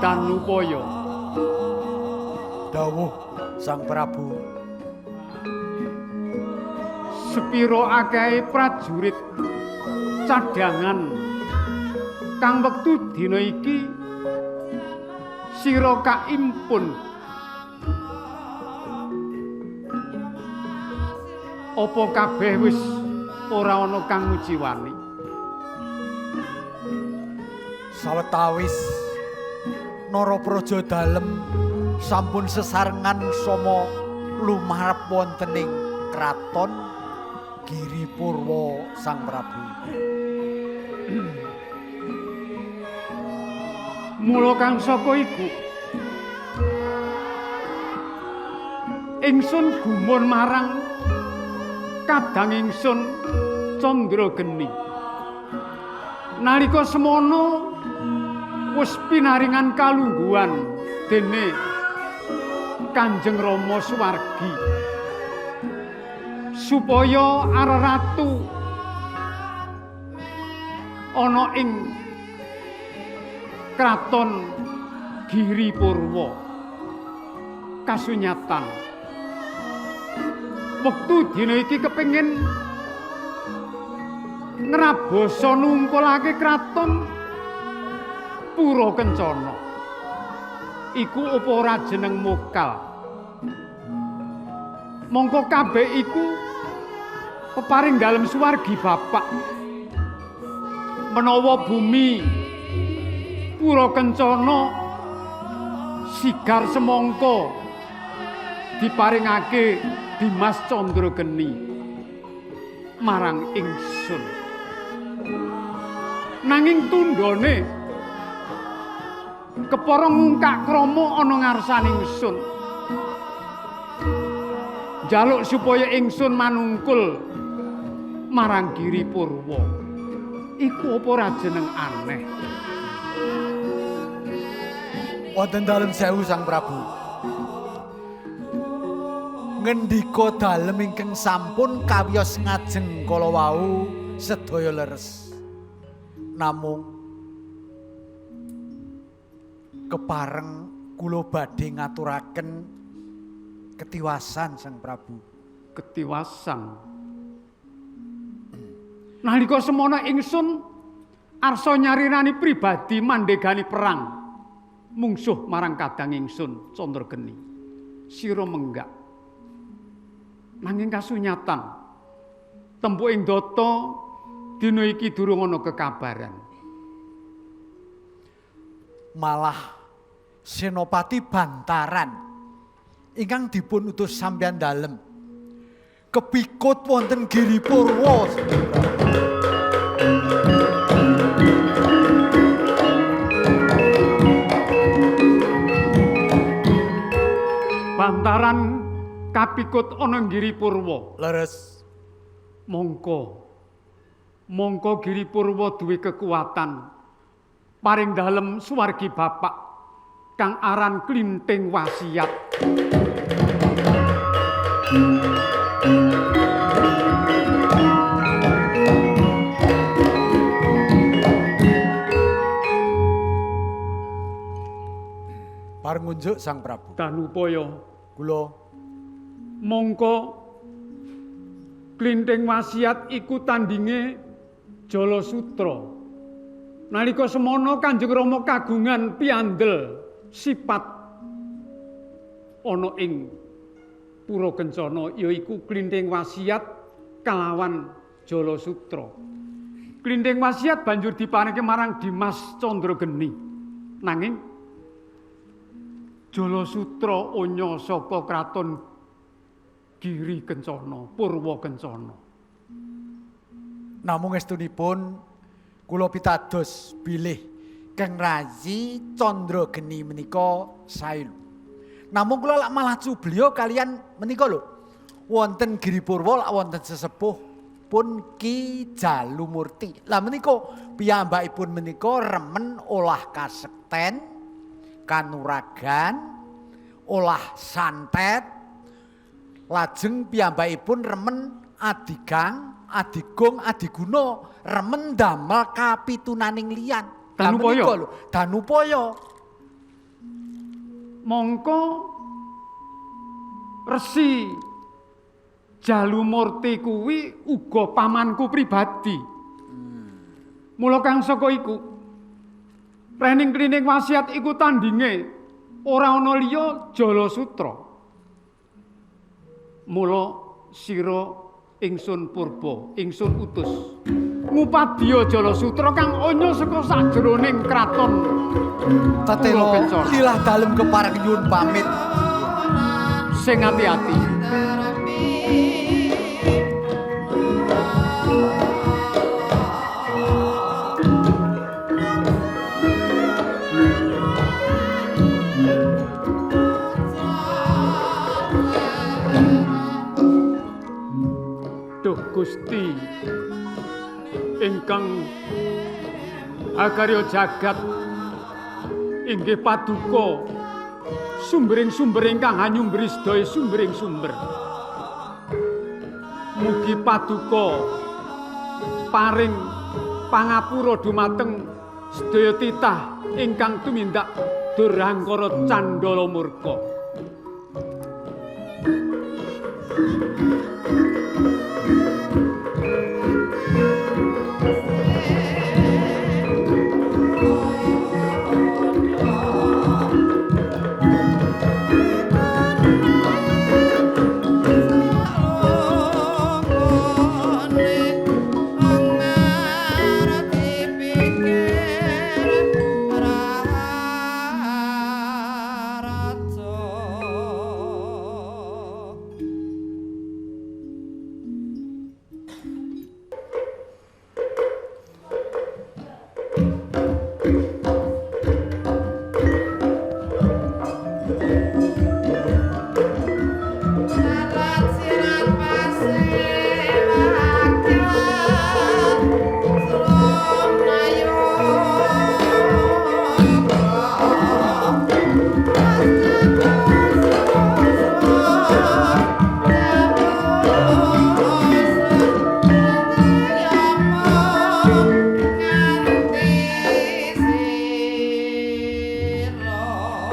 Danupaya. Dawuh Sang Prabu. Sepiro akehe prajurit cadhangan kang wektu dina iki sira kaimpun? Apa kabeh wis ora ana kang nguciwani? Sawetawis Narapraja dalem sampun sesarengan sama lumarep wonten ing kraton Giri Purwa Sang Prabu. Mula kang saka iku ingsun gumun marang kadang ingsun Candra Geni. Nalika semono wis pinaringan kalungguhan dene Kanjeng Rama Suwargi supaya Araratu ana ing kraton Giri Purwa. Kasunyatan wektu dina iki kepengin ngrabasa nungkulake kraton Pura Kencana. Iku apa ora jeneng mokal? Mongko kabeh iku peparing dalem suwargi Bapak. Menawa bumi Pura Kencana sigar semangka diparingake Dimas Candrageni marang ingsun. Nanging tundhone kepara ngungkak krama ana ngarsane ingsun. Njaluk supaya ingsun manungkul marang Giri Purwa. Iku apa ora jeneng aneh? Wonten dalem sewu Sang Prabu. Ngendika dalem ingkang sampun kawiyos ngajeng kala wau sedaya leres. Namung kepareng kula badhe ngaturaken ketiwasan Sang Prabu. Ketiwasan. Nalika semono ingsun arsa nyarinani pribadi mandegani perang mungsuh marang kadang ingsun Candrageni. Sira menggak. Nanging kasunyatan tempuking data dina iki durung ana kekabaran. Malah Senopati Bantaran ingkang dipun utus sampeyan dalem kepikut wonten Giri Purwa. Bantaran kapikut ana Giri Purwa. Leres. Mongko mongko Giri Purwa duwe kekuatan paring dalem suwargi Bapak kang aran Klinting Wasiat. Pareng ngunjuk Sang Prabu. Danupaya kula mongko Klinting Wasiat iku tandinge Jala Sutra. Nalika semono Kanjeng Rama kagungan piandel sipat ana ing Pura Kencana yaiku Klinting Wasiat kalawan Jala Sutra. Klinting Wasiat banjur diparingke marang Dimas Candrageni. Nanging Jala Sutra onya saka kraton Giri Kencana, Purwa Kencana. Namung estunipun kula pitados bilih Kang Rayi Candrageni menika sae. Namung kula lak malah cubliya kalian menika lho. Wonten Giri Purwa lak wonten sesepuh pun Ki Jalumurti. Lah menika piyambakipun menika remen olah kasekten, kanuragan, olah santet. Lajeng piyambakipun remen adigang, adigung, adiguna, remen damel kapitunaning liyan. Danupaya. Danupaya. Mongko Resi Jalumurti kuwi uga pamanku pribadi. Mula kang saka iku rening Klinting Wasiat iku tandinge ora ana liya Jala Sutra. Mula sira ingsun purba, ingsun utus ngupadya Jala Sutra kang onya saka sajroning kraton Tetela lilah dalem kepareng nyuwun pamit. Sing ati-ati. Duh Gusti ingkang Akarya jagat inggih paduka sumbering sumber ingkang hanyumberi sedaya sumbering sumber. Mugi paduka paring pangapura dumateng sedaya titah ingkang tumindak durhangkara candala murka.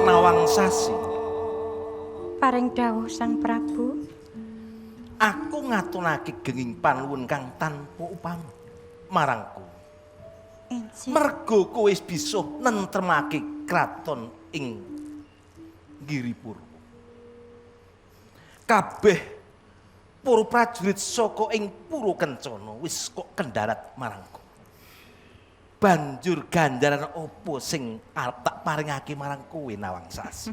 Nawang Sasi. Paring dawuh Sang Prabu. Aku ngaturake genging panuwun kang tanpa upama marang kowe. Mergo kowe wis bisa nentremake kraton ing Giripurwa. Kabeh para prajurit saka ing Pura Kencana wis kok kendharat marang kowe. Banjur ganjaran apa sing arep tak paringake marang kowe Nawang Sasi?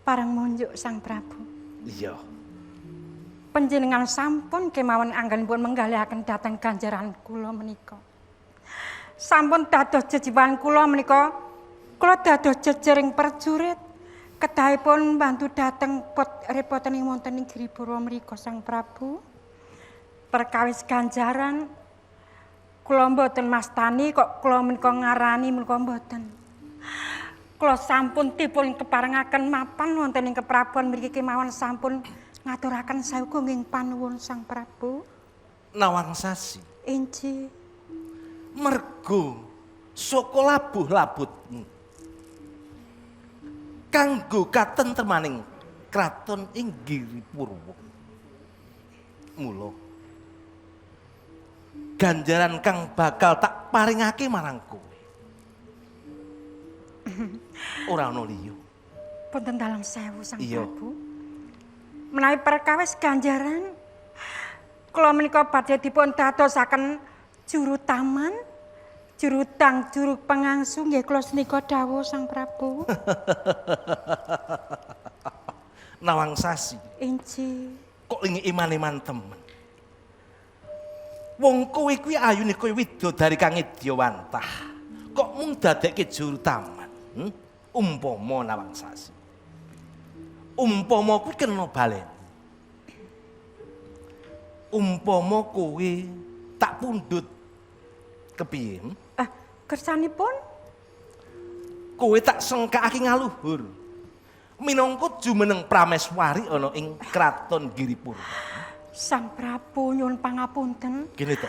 Pareng munjuk Sang Prabu. Iya. Panjenengan sampun kemawon anggenipun menggalihaken dhateng ganjaran kula menika. Sampun dados jejiwan kula menika, kula dados jejering prajurit. Kedahipun bantu dhateng pot repotening wonten ing Giripurwa mriku Sang Prabu. Perkawis ganjaran kula mboten mastani kok kula menika ngarani menika mboten. Kula sampun dipun keparengaken mapan wonten ing keprabuan mriki kemawon sampun ngaturaken saweging panuwun Sang Prabu. Nawang Sasi. Inggih. Mergo saka labuh-labutmu kanggo katentremaning kraton ing Giripurwa. Mula ganjaran kang bakal tak paringake marang kowe ora ana liya. Punten dalam sewu Sang Iya. Prabu. Menawi perkawis ganjaran kula menika badhe dipun dadosaken juru taman, juru tang, juru pengangsu nggih kula senika dawuh Sang Prabu. Nawang Sasi, Inggih. kok lingi iman-iman temen. Wong kowe kuwi ayune kowe widodari kang edyawantah. Kok mung dadekke juru taman? Hmm? Umpama Nawang Sasi. Umpama kuwi kena baleni. Umpama kowe tak pundhut kepiye? Hmm? Kersanipun Kowe tak sengkakake ngaluhur. Minangka jumeneng prameswari ana ing kraton Giripurwa. Sang Prabu nyuwun pangapunten. Gini to.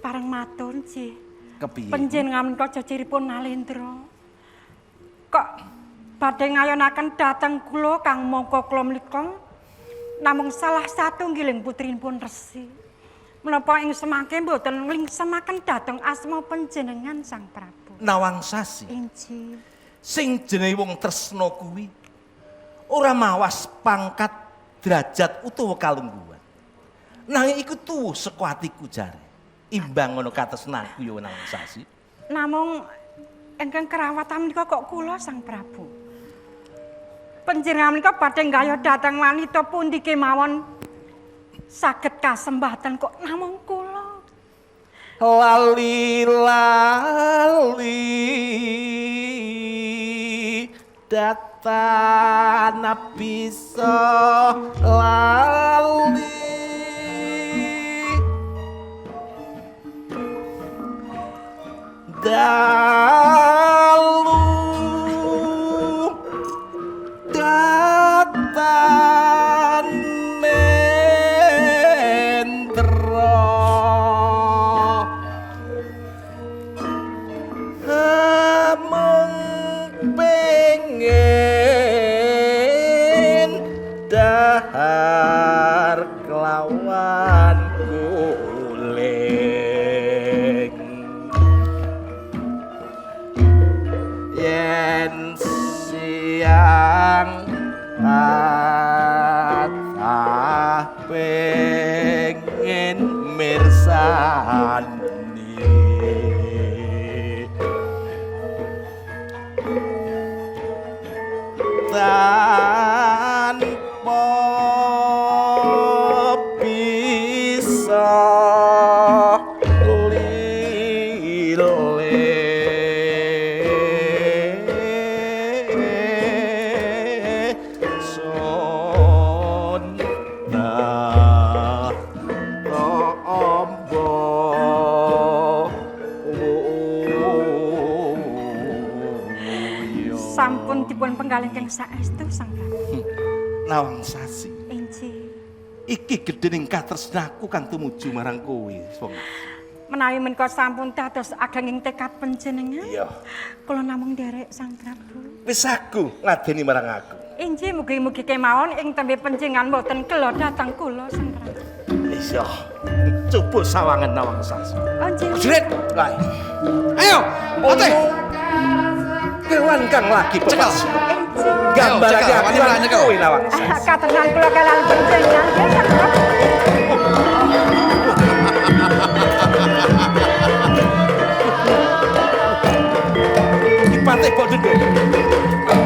Pareng matur nggih. Kepiye? Panjenengan menika jejeripun Nalendra. Kok badhe ngayonaken dhateng kula kang mangka kula menika namung salah satunggiling putrinipun resi. Menapa ing semangke mboten nglingsemaken dhateng asma panjenengan Sang Prabu. Nawang Sasi. Inggih. Sing jenenge wong tresna kuwi ora mawas pangkat, derajat utawa kalungguhan. Nanging iku tuwuh saka atiku jare. Imbang ngono katresnanku ya Nawang Sasi. Namung ingkang kerawatan menika kok kula Sang Prabu. Panjenengan menika badhe nggayuh dhateng wanita pundi kemawon saged kasembatan kok namung kula. Lali lali datan bisa lali. Dalu datan mendra amung pengen dahar kelawan guling yen siang kathah pengen mirsani tanpa bisa lile sonda tombo. Sampun dipun penggalih ingkang saestu Sang Prabu. Nawang Sasi, Inggih. iki gedhening katresnaku kang tumuju marang kowe, wong. Menawi menika sampun dados agenging tekad panjenengan. Iya. Kula namung nderek Sang Prabu. Wis aku ngladeni marang aku. Inggih, mugi-mugi kemawon ing tembe panjenengan mboten kela dhateng kula Sang Prabu. Iya. Coba sawangan Nawang Sasi. Inggih. Prajurit, Lah, ayo, Patih. kewan kang lagi Cekel. pepas. Gambarake Cekel, aku wani lan ora nyekel. kowe Nawang Sasi. Katresnan kula kaliyan panjenengan nggih Sang Prabu. Iki Patih Bodendo.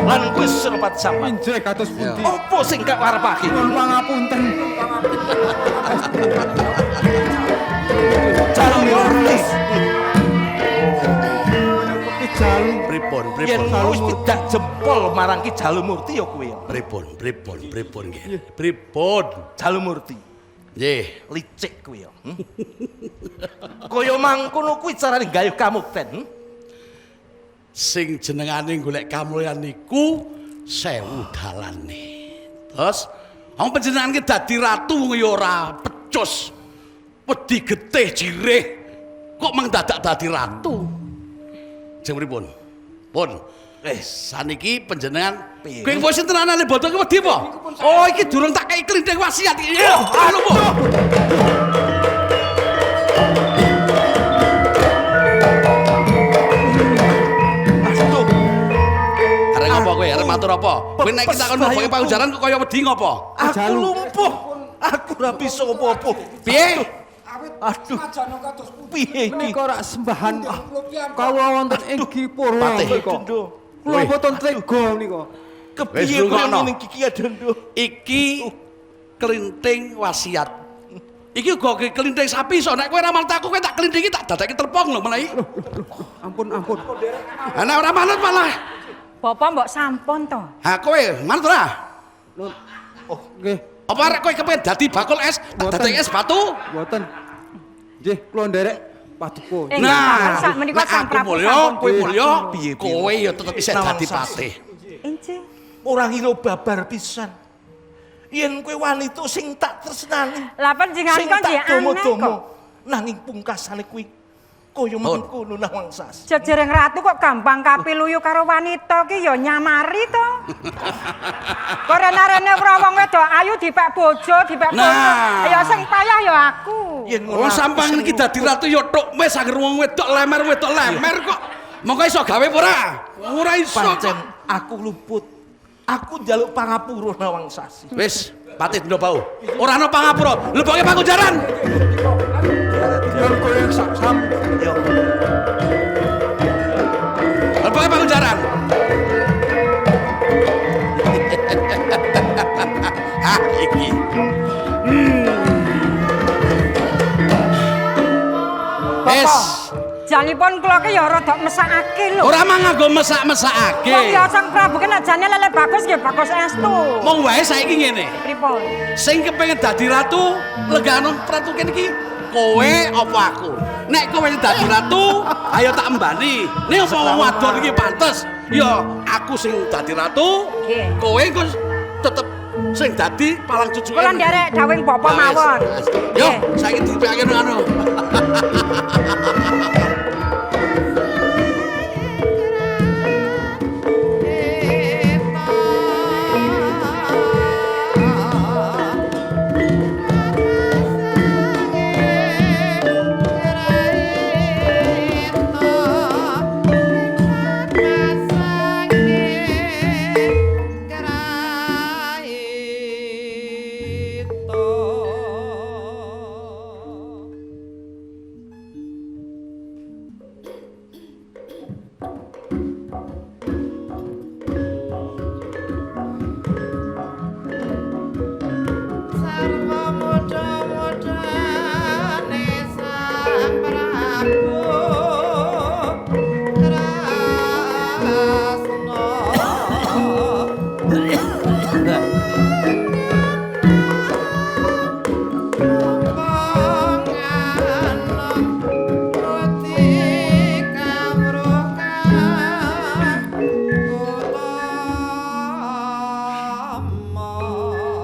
Lan kowe Senopati Sampat. Injih kados pundi? Opo sing gak warepake? Nyuwun pangapunten. Jalmurti. Ki Jalu. Pripun, Yen pripun. wis tidak jempol marang Ki Jalumurti ya kowe ya. Pripun, pripun, pripun nggih. Pripun. Jalumurti. Nggih. Licik kowe ya. Hmm? Kaya mangkono kuwi carane gayuh kamukten. Hmm? Sing jenengane golek kamulyan niku sewu dalane. Terus wong panjenengan ki dadi ratu wong ya ora pecus. Wedi getih jirih. Kok mang dadak dadi ratu? Jeng pripun? Pun. Saniki panjenengan Piye? kowe wis tenanane bodo ki wedi apa? Oh, iki durung tak kei klinding wasiat iki. Aduh, lho, Aduh, Arep ngopo kowe? Arep matur apa? Kowe nek Pepes takon mleboke bayuku. paujaran kok kaya wedi ngopo? aku lumpuh. Aku ora bisa apa-apa. Piye? Aduh. Piye iki? Menika rak sembahan kawula wonten ing Gipurwa Patih. menika. Kula boten tega menika. Kepiye Wis, kowe rungokno. ngene iki Dendo? Iki klinting wasiat. Iki uga kelinting sapi iso nek kowe ora manut aku kowe tak klintingi tak dadake terpong lho mulai. Ampun, ampun. Ha nek ora manut malah. Bapak mbok sampun to. Ha kowe manut ora? Oh, nggih. Apa arek kowe kepengin dadi bakul es, tak Mboten. dadeki es batu? Mboten. Nggih, kula nderek paduka. Eh, Nah, sak menika nek Sang aku Prabu mulya, sampun. kowe mulya, Piye, piye? kowe ya tetep isih Nawang dadi Sasi. patih. Inggih. Ora ngira babar pisan. Yen kowe wanita sing tak tresnani, Lah panjenengan sing kok tak nggih aneh domo-domo, kok. nanging pungkasane kuwi kaya mengkono Nawang Sasi. Jejereng ratu kok gampang kapiluyu karo wanita ki ya nyamari to. Kok rene-rene ora wong wedok ayu dipek bojo, dipek bojo. Nah. Ya sing payah ya aku. Yen ngono Wong aku sampang sing iki dadi ratu ya tok wis anggere wong wedok lemer wedok lemer kok. Monggo iso gawe apa ora? Ora iso. kok. pancen aku luput. Aku njaluk pangapura Nawang Sasi. Wis, patih dino bau. Ora ana pangapura. Leboke pakujaran. Yen kowe sak sam Yo, Leboke pakujaran. Ah, iki. Wis, Janipun kula ki ya rada mesakake lho. ora mang nganggo mesak-mesakake. Wong ya Sang Prabu ki nek jane lele bagus nggih bagus estu. Mong wae saiki ngene. Pripun? Sing kepengin dadi ratu, lenggahno ratu kene iki Kowe apa aku? Nek kowe dadi ratu, ayo tak embani. Nek apa wong wadon iki pantes? Ya aku sing dadi ratu, kowe engko tetep sing dadi palang cucuke. Kula nderek dawuhing bapa mawon. Yo, saiki dipikake nang anu.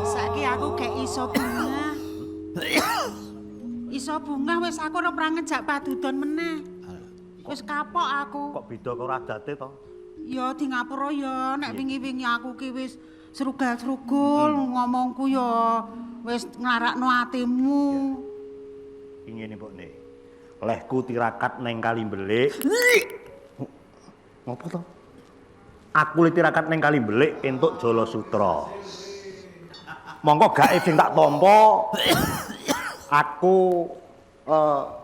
Saiki aku gek iso bungah. Iso bungah wis aku ora pernah ngejak padudon meneh. Wis kapok aku. Kok beda karo adate to? Ya di ngapura ya nek wingi-wingi aku ki wis srugal-srugul ngomongku ya wis nglarakno atimu. Iki ngene mbokne. Lehku tirakat neng kali mbelik. Ngopo to? Aku le tirakat neng kali mbelik entuk Jala Sutra. Mongko gaib sing tak tampa aku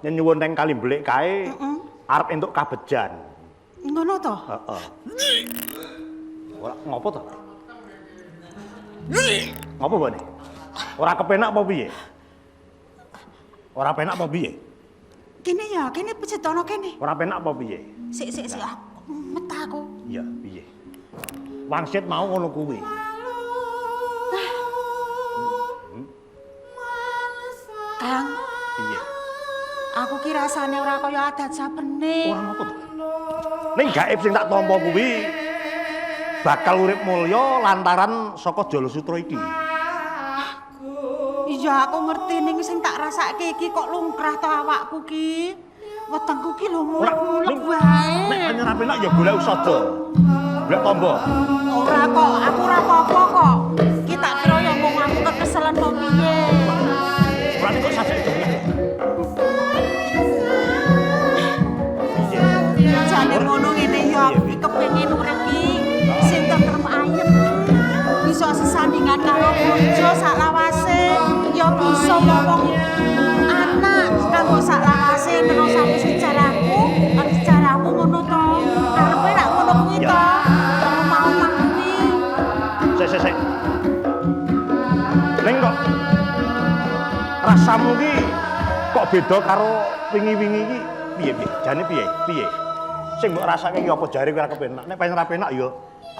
nyenyuwun neng kali mbelik kae arep entuk kabejan. Ngono to? Heeh. Ora ngopo to? Ngopo mbokne? Ora kepenak apa piye? Ora penak apa piye? Kene ya, kene pijetono kene. Ora penak apa piye? Sik sik sik aku met aku. Iya, piye? Wangsit mau ngono kuwi. Kang, Piye? aku ki rasane ora kaya adat sabene. Ora ngopo to? Ning gaib sing tak tampa kuwi bakal urip mulya lantaran saka Jala Sutra iki. Iya, aku ngerti ning sing tak rasake iki kok lungkrah to awakku ki. Wetengku ki lho mulek-mulek wae. Nek pancen ora penak ya golek usada. Golek tamba. Ora kok, aku ora apa-apa kok. Ki tak kira ya mung aku kekeselen apa piye. Berarti kok sasek dengah. Jane ngono ngene ya aku ki kepengin urip ki sing tentrem ayem. Bisa sesandingan karo bojo saklawase, ya bisa ngomong anak kanggo saklawase nerusake sejarahku, karo sejarahmu ngono to. Karepe rak ngono kuwi to. Omah-omah kuwi. Sik sik sik. Ning kok rasamu ki kok beda karo wingi-wingi iki piye piye? Jane piye? Piye? Sing mbok rasake ki apa jare kowe ora kepenak? Nek pancen ora penak ya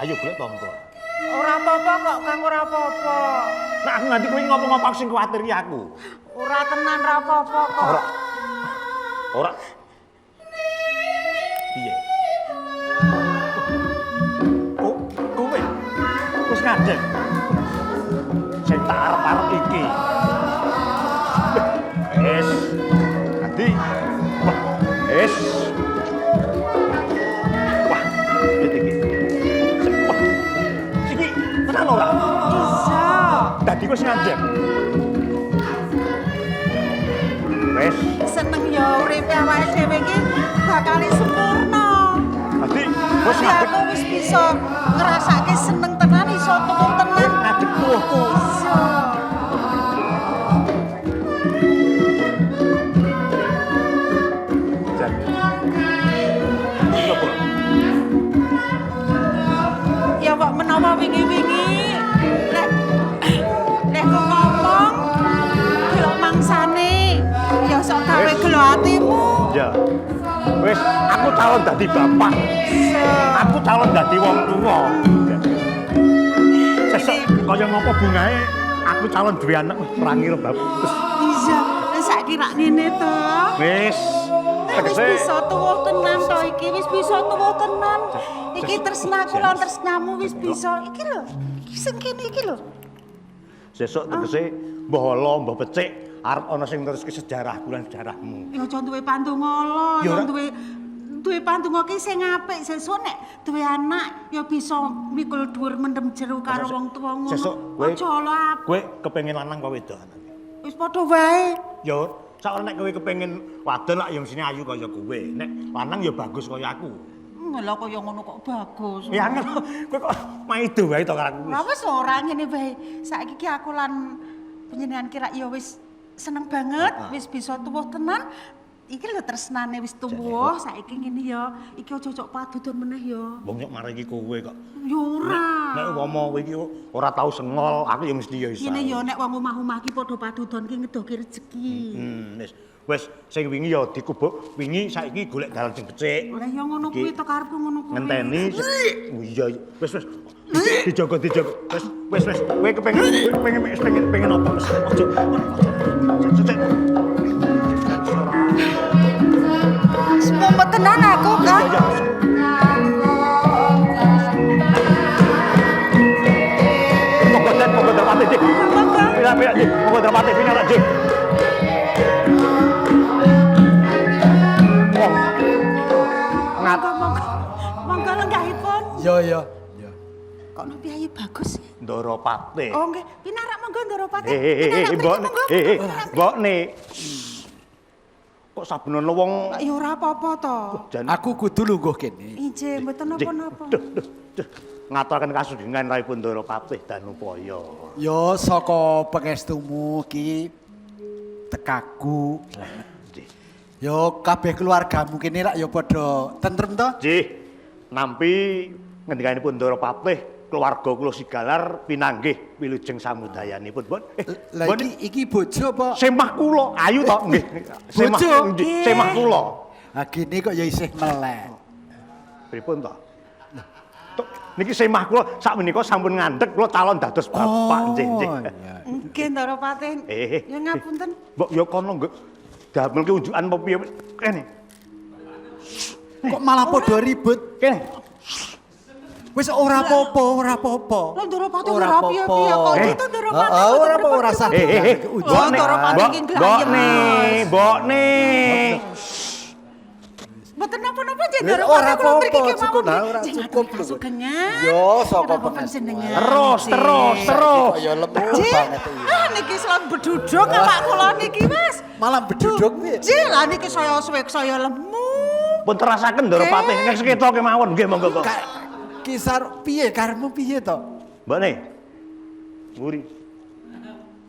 ayo golek tamba. Ora apa-apa kok, Kang, ora apa-apa. Nek aku nganti kowe ngopo-ngopo aku sing kuwatir ki aku. Ora tenan ora apa-apa kok. Ora. Ora. Piye? Kok kowe wis ngadeg. Sing tak arep-arep iki. Wis. Dadi wah, wis. Wah, piye iki? Wah. Iki tenan ora? Iya. Dadi wis ngadeg. Wis. Seneng ya uripe awake dhewe iki bakal sempurna. Dadi wis Dadi ngadeg. aku wis bisa ngrasake seneng tenan iso tuku tenan. Ngadeg tuwuhku. Iso. Jan. Iki apa? Ya kok menawa wingi-wingi nek nek kok ngomong gelo mangsane ya sok gawe Wis. gelo atimu. Ya. Wis, aku calon dadi bapak. Aku calon dadi wong tuwa. Sesuk kaya ngopo bungae aku calon duwe anak wis perangi lho, Bab. Wis Iya, Saiki rak ngene to. Wis. Wis Tegese bisa tuwuh tenan to iki, wis bisa tuwuh tenan. Iki tresnaku lan tresnamu wis bisa. Iki lho, iki sing kene iki lho. Sesuk tegese mbah ala mbah becik arep ana sing neruske sejarahku lan sejarahmu. Ya aja duwe pandonga lho, Ya ya ora. duwe duwe pandonga ki sing apik sesuk nek duwe anak ya bisa mikul dhuwur mendem jero karo wong tuwa ngono. Sesuk kowe Aja lho apik. Kowe kepengin lanang apa wedok? Wis padha wae. Ya sak nek kowe kepengin wadon lak ya mesine ayu kaya kowe. Nek lanang ya bagus kaya aku. Lha kaya ngono kok bagus. Ya angel kowe kok maido wae to karo aku. Lah wis ora ngene wae. Saiki ki aku lan panjenengan kira ya wis seneng banget, wis bisa tuwuh tenan. Iki lho tresnane wis tuwuh, saiki ngene ya. Iki aja cok padudon meneh ya. Wong nyok marang iki kowe kok. Ya ora. Nek umpama kowe iki ora tau sengol, aku ya mesti ya iso. Ngene ya nek wong omah-omah ki padha padudon ki ngedohke rezeki. Wis wis sing wingi ya dikubuk, wingi saiki golek dalan sing becik. Lah ya ngono kuwi to karepku ngono kuwi. Ngenteni oh iya wis wis dijaga dijaga. Wis wis wis kowe kepengin kowe pengen pengen pengen apa wis aja. Mumet tenan aku kan. Monggo Den, monggo Drapati, Dik. Monggo. Pina, Dik. Monggo Drapati, pina, Dik. Wong. Ngat. Monggo monggo. Monggo lenggahipun. Yo yo. Kok no piyayi bagus ya? Ndorapati. Oh nggih, pinarak monggo Ndorapati. Eh, Pinarak mbok, mriki, monggo. eh, mbokne. Kok saben ana wong Ya ora apa-apa to. Aku kudu lungguh kene. Injih, mboten napa-napa. Duh, duh, duh. Ngaturaken kasugengan raipun Ndorapati Danupaya. Yo saka pangestumu ki tekaku. Yo kabeh keluargamu kene rak yo padha tentrem to? Nggih. Nampi ngendikanipun Ndorapati keluarga kula Sigalar pinanggih wilujeng samudayanipun. Mbok. Lah iki iki bojo apa? Semah kula, ayu to nggih. Semah Bojo. nggih, semah kula. Ha gini kok ya isih melek. Pripun to? Tuk, niki semah kula sakmenika sampun ngandhek kula calon dados bapak nggih nggih. Nggih Ndorapati. Eh, Ya ngapunten. Mbok ya kono nggih damelke unjukan apa piye kene. Kok malah padha ribut? Kene. Wis ora apa-apa, ora apa-apa. Lah Ndorapati ora piye-piye kok itu Ndorapati. Heeh, ora apa ora sah. Eh, eh, eh. Oh, Ndorapati iki Mbokne, glayem. mbokne. Mboten napa-napa nggih Wis, Ndorapati ora kula mriki apa-apa, kemawon. cukup lah, ora Nggih, cukup ngatur kasugengan. Yo saka panjenengan. Terus, terus, terus. Ya lemu Nggih. banget iki. Ah niki selon beduduk awak kula niki, Mas. Malah beduduk piye? Nggih, lah niki saya suwe saya lemu. Pun terasaken Ndorapati nek seketo kemawon nggih monggo kok. Kisar piye karepmu piye to? Mbokne. Mburi.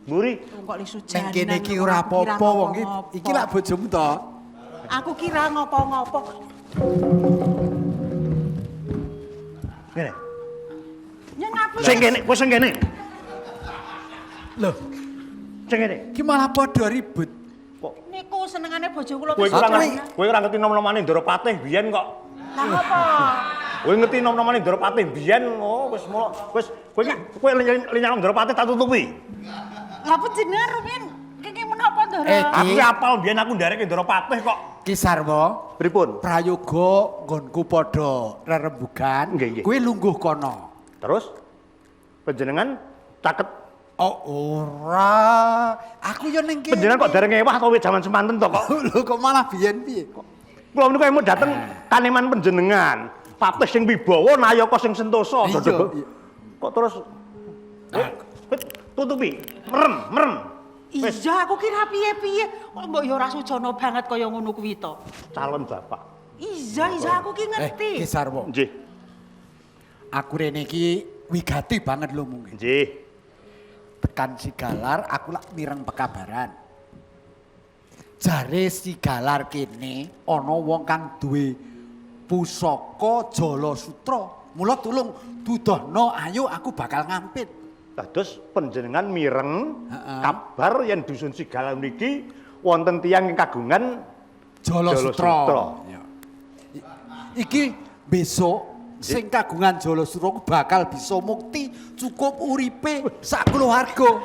Mburi. Kok li Neng kene iki ora apa-apa wong iki iki lak bojomu to. Aku kira ngopo-ngopo. Ngene. Ya ngapunten. Sing kene, wis sing kene. Loh, Sing kene. iki malah padha ribut. Niku senengane bojo kula Kowe ora ngerti, kowe ora ngerti nom-nomane Ndorapati biyen kok. Lah ngopo? Kowe ngerti nom-nomane Ndorapati biyen, oh wis mula wis kowe iki kowe linyang Ndorapati tak tutupi. Lah panjenengan rumiyin kenging menapa Ndoro? Aku ki apal biyen aku ndereke Ndorapati kok. Ki Sarwo, Pripun? prayoga nggonku padha rerembugan, kowe lungguh kono. Terus panjenengan caket Oh ora, aku yo ning kene. Panjenengan kok dereng ewah to wis jaman semanten to kok. Lho kok malah biyen piye? Kula menika emut dateng kaneman panjenengan. Patih sing wibawa, nayaka sing sentosa. Iya, Dodok. Kok terus kowe tutupi, merem, merem. Iya, aku kira piye-piye. Kok mbok ya ora sujana banget kaya ngono kuwi to. Calon bapak. Iya, iya aku ki ngerti. Ki Sarwo. Nggih. Aku rene iki wigati banget lho mungkin. Nggih. Tekan Sigalar aku lak mireng pekabaran. Jare Sigalar kene ana wong kang duwe pusaka Jala Sutra. Mula tulung dudohno ayo aku bakal ngampit. Dados panjenengan mireng kabar yen dusun Sigalar niki wonten tiyang ing kagungan Jala Sutra. Iki besok sing kagungan Jala Sutra ku bakal bisa mukti cukup uripe sak keluarga.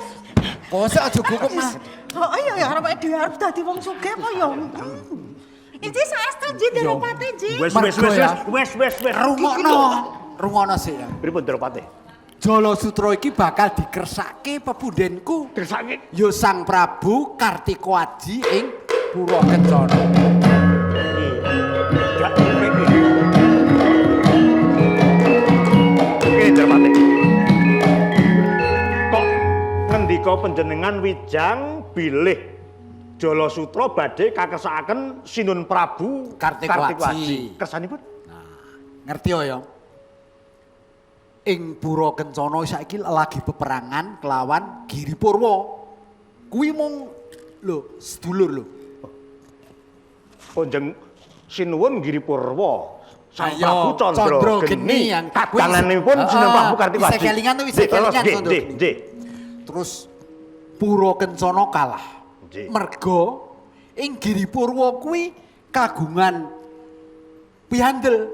Kok aja gugup, Mas. Oh iya ya arep dhewe arep dadi wong sugih apa ya? Iki saestu nji Ndorowati nji. Wis wis wis wis wis wis. Rungokno. Rungokno sik ya. Pripun Ndorowati? Jala Sutra iki bakal dikersake pepundhenku. Kersake? Ya Sang Prabu Kartika Aji ing Pura Kencana. Oke, Ndorowati. Kok ngendika panjenengan wijang bilih Jala Sutra badhe kakersakaken Sinun Prabu Kartika Aji. Kersanipun? Ngerti ya? Ing Pura Kencana saiki lagi peperangan kelawan Giri Purwa. Kuwi mung lho sedulur lho. Kanjeng Sinuwun Giri Purwa. Sang Ayo, Prabu Candra Candra Geni Geni yang kadanganipun Sinun Prabu Kartika Aji. Isih kelingan to isih kelingan Candra Nggih, Geni. nggih. Terus Pura Kencana kalah. Merga ing Giri Purwa kuwi kagungan piandel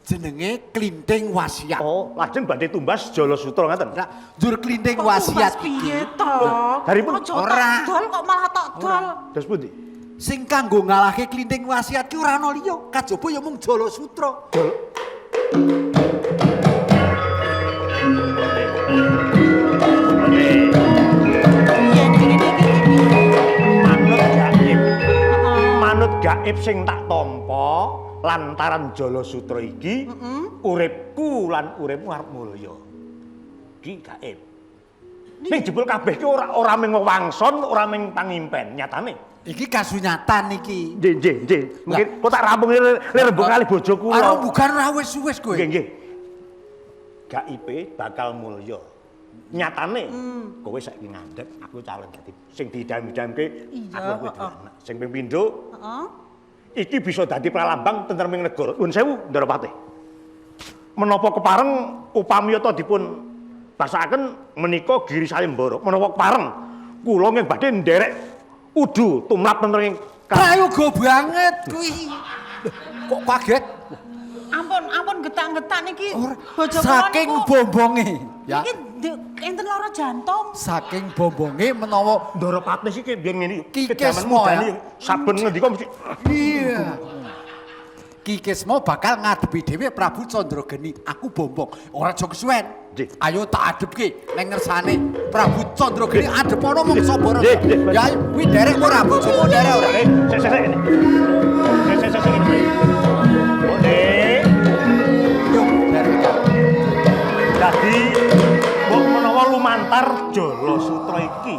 jenenge Klinting Wasiat. Oh, lajeng badhe tumbas Jala Sutra ngaten. Nah, njur Klinting Kok Wasiat tumbas piye to? Daripun Aja ora. tok dol kok malah tok dol. Terus pundi? Sing kanggo ngalahke Klinting Wasiat ki ora ana liya, kajaba ya mung Jala Sutra. Manut gaib. Manut gaib sing tak tampa lantaran Jala Sutra iki uripku lan uripmu arep mulya. Iki gaib. Ning jebul kabeh ki ora mung wewangson, ora mung pangimpen, nyatane. Iki kasunyatan iki. Nggih, nggih, nggih. Mungkin kok tak rampung le rembug kali bojoku. Karo bukan ora wis-wis kowe. Nggih, nggih. Gaibe bakal mulya. Nyatane kowe saiki ngandhek, aku calon dadi sing didam-idamke aku kuwi anak. Sing ping pindho Heeh. iki bisa dadi pralambang tentreming negara. Nuwun sewu, Ndorowati. Menapa kepareng upamiyata dipun basakaken menika Giri Sayembara. Menapa kepareng kula nggih badhe nderek udu tumrap tentreming Prayoga banget kuwi. Kok kaget? Ampun, ampun getak-getak niki bojo kula Saking niku. bombonge, ya. Niki enten lara jantung. Saking bombonge menawa Ndorowati iki biyen ngene Ki kejaman Kesmo mudane ya. saben ngendika mesti Iya. Ki Kesmo bakal ngadepi dhewe Prabu Candrageni. Aku bombong, ora aja kesuwen. Ayo tak adepke ning ngersane Prabu Candrageni adepono mung sapa Nggih, nggih. Ya kuwi derek ora bojomu derek ora. Sik sik sik. Sik sik sik sik. Mbok Yo derek. Dadi mbok menawa lumantar Jala Sutra iki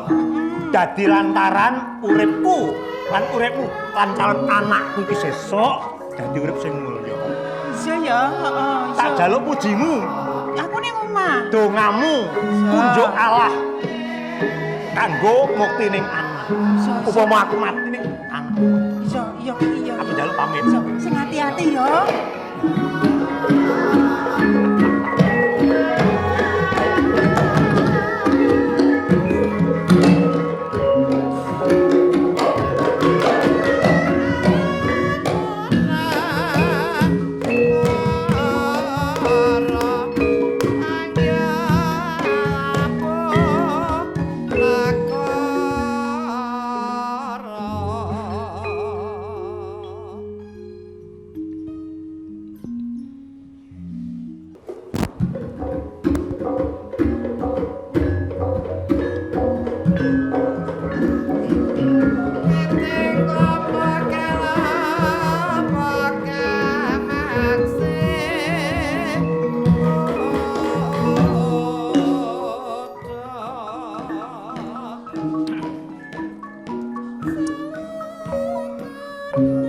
dadi lantaran uripku lan uripmu lan calon anakku iki sesuk dadi urip sing mulya. Iya ya, heeh. Tak jaluk pujimu, Aku ning omah. dongamu, kunjuk Allah kanggo mukti ning anak. Upama aku mati ning anak. Iya, iya, iya. Aku njaluk pamit. Iya, sing hati-hati ya.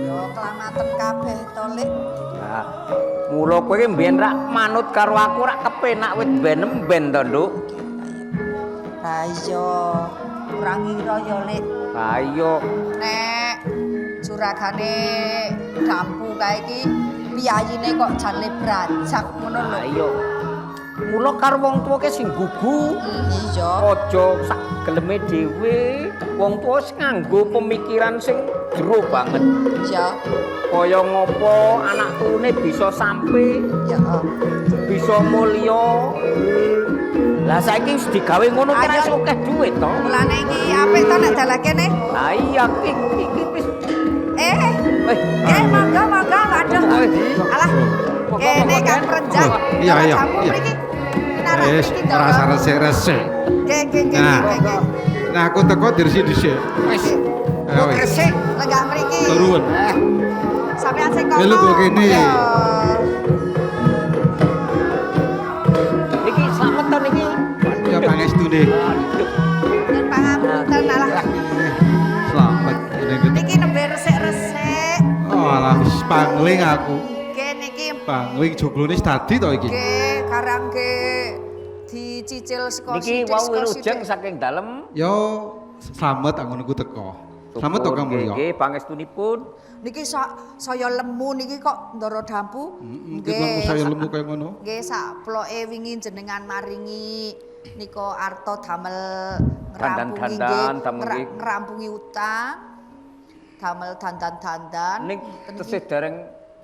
Ya kelamaten kabeh to, Lik. Nah, mula kowe iki mbiyen rak manut karo aku rak kepenak wit ben-emben to, Nduk. Ha iya, ora ngira ya, Lik. Ha iya. Nek juragane dampu kae iki piyayine kok jan le brajak ngono lho. Ha iya. Mula karo wong tuwa ke sing gugu. Iya. Aja sak geleme dhewe. Wong tuwa sing nganggo pemikiran sing jero banget. Iya. Kaya ngopo anak turune bisa sampe, ya. Bisa mulya. Lah saiki wis digawe ngono kira Ayo. iso akeh duit to. Mulane iki apik to nek dalah kene. Lah iya iki iki wis Eh. Eh, monggo monggo, waduh. Alah. Kene Kang Prenjak. Iya, iya, Jamu iya. mriki. Pinarak Wis mriki ora Ndoro. usah resik-resik. Nggih, nggih, nggih, Nah. nggih, nggih. Nah, aku teko dirisi dhisik. Wis. Ayo, wis. Resik. Lenggah mriki. Turun. Sampeyan sing kono. Eh, lu kok kene. Iya. Niki slamet to niki. Ya pangestune. Nyun pangapunten alah. Slamet ngene iki. Niki nembe resik-resik. Oh, alah wis pangling aku. Nggih niki Pangling joglone wis dadi to iki. nggih karang nggih dicicil saka Niki sithik wau saka wilujeng sithik. saking dalem. Yo slamet aku niku teko. Slamet to Kang Mulya. Nggih, pangestunipun. Niki saya lemu niki kok Ndoro Dampu. Nggih, lemu saya lemu kaya ngono. Nggih sak ploke wingi jenengan maringi nika arta damel ngrampungi Dandan-dandan, nggih, damel nggih. ngrampungi utang. Damel dandan-dandan. Ning tesih dereng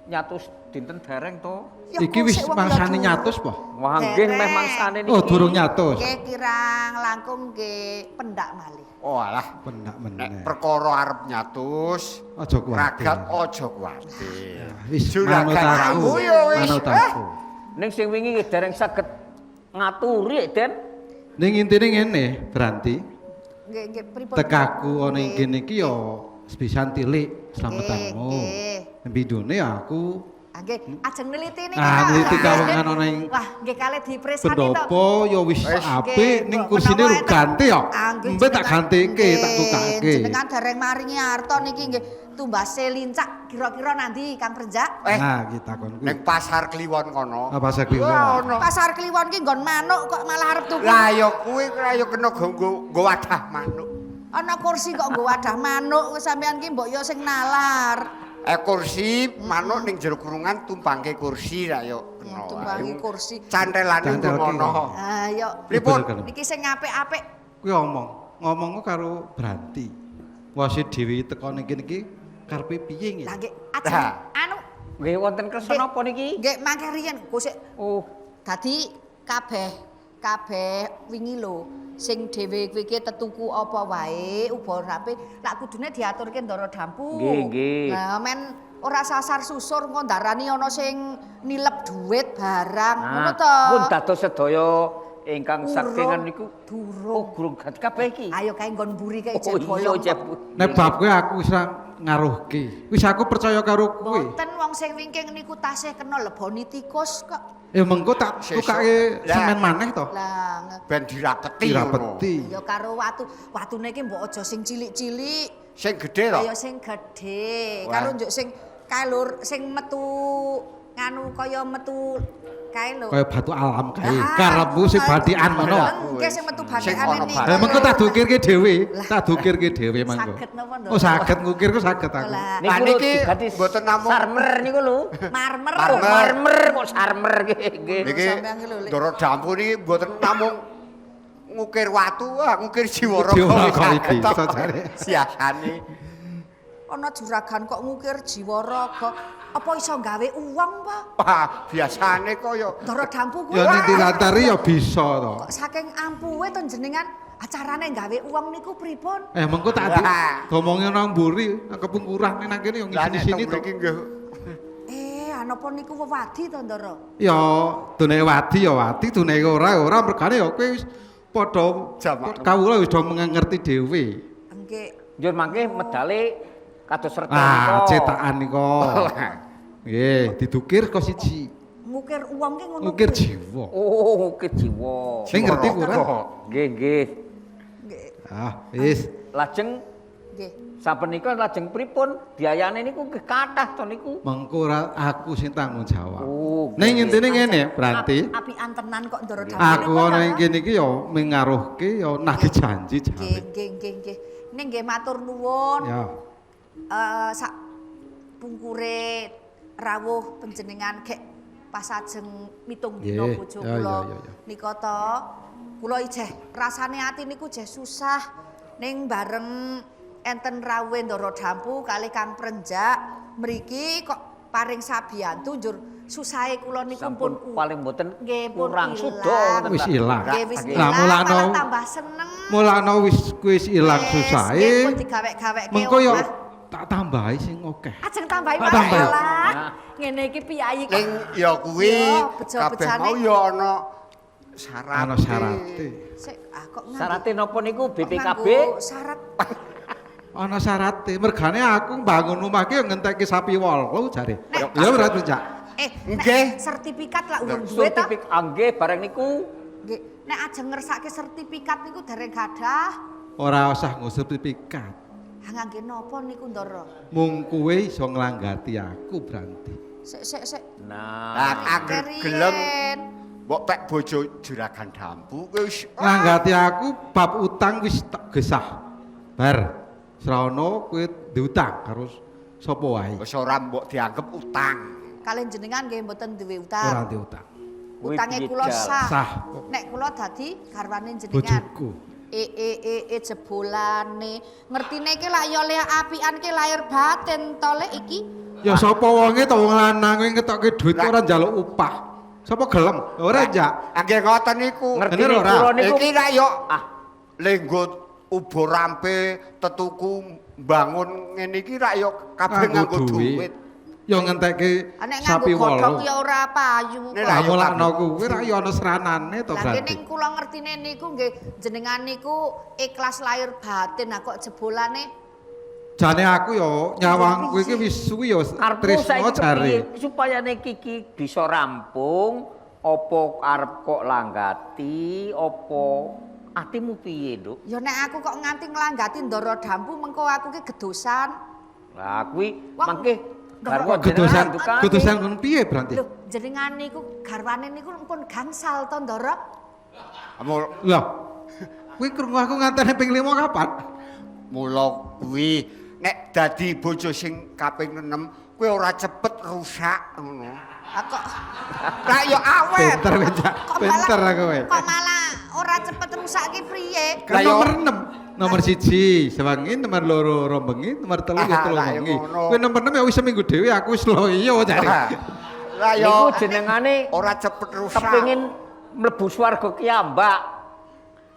nyatus dinten dereng to. Ya, Iki kok wis sik wong ya mangsane durung. nyatus po? Wah, nggih meh mangsane niki. Oh, durung nyatus. Nggih kirang langkung nggih pendak malih. Oh alah, Pendak meneh. perkara arep nyatus, Aja kuwatir. ragat aja kuwatir. Wis Juragan manut aku. aku ya wis. Manut aku. Ning sing wingi nggih dereng saged ngaturi, Den. Ning intine ngene, Branti. Nggih nggih pripun? Tekaku ana ing kene iki ya sepisan tilik slametanmu. Nggih. Pindhone aku Ah, nggih, ajeng neliti niki. Ah, Kak. neliti kawongan ana ing Wah, nggih kalih dipresani to. pendopo ya wis apik Nggih, ning mbok kursine menawa lu enten- ganti ya. Ah, nggih, Embe tak jenengan- gantike, tak nggih, tukake. Jenengan dereng maringi arta niki nggih tumbase lincak kira-kira nanti Kang Prenjak. Nah, kita kon kuwi. Ning pasar Kliwon kono. Ah, pasar Kliwon. Wah, ono. Pasar Kliwon ki nggon manuk kok malah arep tuku. Lah ya kuwi lah ya kena nggo nggo wadah manuk. Ana kursi kok nggo wadah manuk wis sampean ki mbok yo sing nalar. Eh kursi manuk ning jero kurungan tumpangke kursi lah ya kena. Tumpangi kursi. Cantelane nggo Cantelke. ngono. Ah, yo. Pripun? Bener, Niki sing apik-apik. Kuwi omong, ngomongku karo Branti. Wasi dhewe teko ning kene iki karepe piye ngene? Lah nggih ajeng anu Nggih wonten kersa napa niki? Nggih mangke riyen kok sik. Oh, Dadi kabeh kabeh wingi lho sing dhewe kuwi iki tetuku apa wae uba rapi lak kudune diaturke Ndara Dampu. Nggih, nggih. Nah, men ora sasar susur engko ndarani ana sing nilep duit barang ngono to. Nah, pun dados sedaya ingkang Urung, sakingan niku durung. Oh, gurung ganti kabeh iki. Ayo kae nggon mburi kae Oh, jek iya, bolong. jek. Nek bab kuwi aku wis ra ngaruhke. Wis aku percaya karo kowe. Mboten wong sing wingking niku tasih kena leboni tikus kok. Ya mengko tak Sesuk. tukake Lah. semen maneh to. Lah Ben dirapeti ngono. Dirapeti. ya karo watu, watune iki mbok aja sing cilik-cilik. Sing gedhe to. Kaya sing gedhe, Wah. karo njuk sing kae lur sing metu nganu kaya metu kae lho. Kaya batu alam kae. Ah, Karepmu sing batikan ngono. Nggih sing metu Sing batikan ana niku. Lah mengko tak dukirke dhewe, tak dukirke dhewe mangko. Saged napa, Ndoro? Oh saged ngukir ku saged aku. Lah, Lah Niku lho niki diganti mboten namung sarmer niku lho. marmer. Oh, Marmer. marmer kok sarmer nggih nggih. Niki Sampeyan ki lho, Lek. Ndoro Dampu niki mboten namung ngukir watu, ah ngukir jiwara Jiwara iki bisa jare. Siasane. Ana juragan kok ngukir jiwa raga. Apa iso gawe uang, Pak? Wah, biasane kaya Ndoro Dampu kuwi. Ya ning dilantari ya bisa to. Kok saking ampuhe to jenengan acarane gawe uang niku pripun? Eh mengko tak di Wah. domongi nang mburi, nang kepungkuran nang kene ya Lah nek ngisi-sini teng to. mriki nggih Eh, anapa niku wewadi to, Ndoro? Ya dune wadi ya wadi, dune ora ya ora mergane ya kowe wis padha Jamak. kawula wis do ngerti dhewe. Nggih. Njur mangke medale kados serta Ah, cetakan nika. Nggih, didukir kok siji. Ngukir uang ki ngono. Ngukir kuwi. jiwa. Oh, ngukir jiwa. Sing ngerti ku ora? Nggih, nggih. Nggih. Ah, wis. Lajeng Nggih. saben nika lajeng pripun biayane niku nggih kathah to niku. Mengko ora aku sing tanggung jawab. Oh, Ning intine ngene, berarti Apian tenan kok Ndoro Dampu. aku niku, ana ing Ndoro. kene iki ya mengaruhke ya nagih janji Nggih, jare. nggih, nggih, nggih. Ning nggih matur nuwun. Ya. Eh sak pungkure rawuh panjenengan gek pas ajeng mitung dina Nggih, bojo ya, kula ya, ya, ya. nika to kula ijeh rasane ati niku jeh susah ning bareng enten rawuhe Ndara Dampu kalih Kang Prenjak mriki kok paring sabiyantu njur Susahe kula niku Sampun pun paling mboten nggih pun kurang ilang. suda ngoten Wis ta. ilang. Nggih wis Lah ilang, mulakno malah tambah seneng. Mulakno wis wis ilang Wis, susahe. nggih pun digawe-gaweke. Mengko yo omah. tak tambahi sing akeh. Ajeng tambahi Tak tambahi. malah. Ngene iki piyayi kok. Ning ya kuwi Yo, kabeh bejo-bejane. mau ya ana syarate. Ana syarate. Sik, ah kok nganggo. Syarate napa niku kok BPKB? nganggo Syarat Ana syarate. Mergane aku mbangun omah ki yo ngentekke sapi 8 jare. Ya ora Cak. Nggih. Sertifikat lah urung duwe ta. Sertifikat nggih bareng niku Nggih. Nek ajeng ngersake sertifikat niku dereng gadah. Ora usah nggo sertifikat. Ha ngangge napa niku Ndara? Mung kowe iso nglanggati aku Branti. Sik sik sik. Nah, Lah angger gelem Keriyen. mbok pek bojo juragan dampu kowe wis Nglanggati aku bab utang wis tak gesah. Bar srana kowe diutang karo sapa wae. Wis ora mbok dianggep utang. Kalian jenengan nggih mboten duwe utang. Ora diutang. Utange kula sah. Sah. Nek kula dadi garwane jenengan. Bojoku. E e e e jebolane. Ngertine iki lak ya le apian ki lahir batin to lek iki. Ya sapa wonge to wong lanang kowe ngetokke dhuwit ora njaluk upah. Sapa gelem? Ora njak. Nggih ngoten niku. Bener ora? Iki lak yo lenggo ubo rampe tetuku mbangun ngene iki rak yo kabeh nganggo duit. Ya ngentekke Ah, Nek sapi nganggo godhong 8. ya ora payu kok. Lah mulakno kuwi rak ya ana seranane to Lah berarti. ning kula ngertine niku nggih jenengan niku ikhlas lahir batin, nah kok jebolane Jane aku yo nyawang kowe iki wis suwi yo Karepmu tresno saiki jare. kepiye supaya nek iki bisa rampung apa arep kok langgati apa atimu piye, Nduk? Ya nek aku kok nganti nglanggati Ndara Dampu mengko aku ki gedosan. Lah kuwi Wong- mangke garwa Gedosan, jenengan gedosan kon piye berarti? Lho, jenengan niku garwane niku pun gangsal to Ndara. Lah, kuwi krungu aku ngantene ping 5 kapan? Mula kuwi nek dadi bojo sing kaping 6 kuwi ora cepet rusak ngono. Ah kok Lah ya awet. Pinter kowe, Cak. kok malah Pinter aku kowe. kok malah ora cepet rusak ki priye? Kan nomor 6, nomor 1 sewengi, nomor 2 rong bengi, nomor 3 ya Ah, 3 lah ya bengi. ngono. Kuwi nomor 6 ya wis seminggu dhewe aku wis lo iya jare. Lah ya Niku jenengane ora cepet rusak. Kepengin mlebu swarga kiyambak.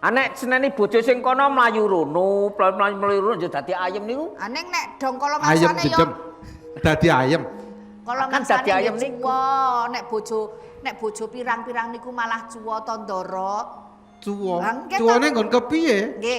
Anek seneni bojo sing kono mlayu rono, mlayu mlayu rono ya dadi ayem niku. Ah ning nek dong kala Ayem mangsane ya jejem. Dadi ayem. kala Kan mangsane dadi ayem nggih niku. cuwa, nek bojo pirang-pirang niku malah cuwa to Ndara. Cuwa. Lah, nggih, Cuwane to. nggon kepiye? Nggih,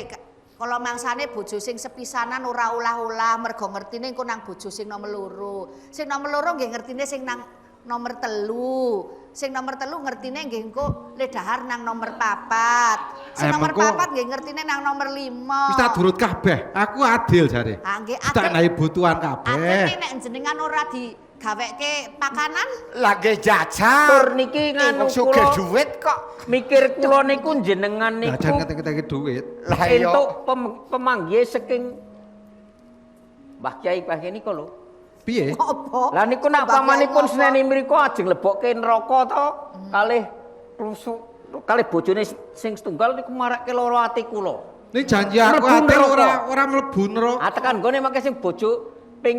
kala mangsane bojo sing sepisanan ora ulah-ulah mergo ngertine engko nang bojo sing nomor loro. Sing nomor loro nggih ngertine sing nang nomor telu. Sing nomor telu ngertine nggih engko le dahar nang nomor papat. Sing Eh, nomor mengko- papat nggih ngertine nang nomor lima. Wis tak durut kabeh. Aku adil jare. Ah, nggih, Wis tak adil. nahi butuhan kabeh. Adil nek jenengan ora digaweke pakanan, Lah nggih jajan. Tur niki nganu Wong sugih kula duit kok. Mikir kula niku jenengan niku Jajan ngetek-ngeteki duit. Lah iya. entuk pemanggihe saking Mbah Kyai Mbah Kyai niku lho. Piye? Apa? Lah niku nak Mbah Kyai pamanipun ngopo? seneni mriku ajeng lebokke neraka to kalih rusuk kalih bojone sing setunggal niku marake lara ati kula. Ini janji aku Mlebu adil neraka. ora mlebu neraka. Ah tekan nggone mangke sing bojo ping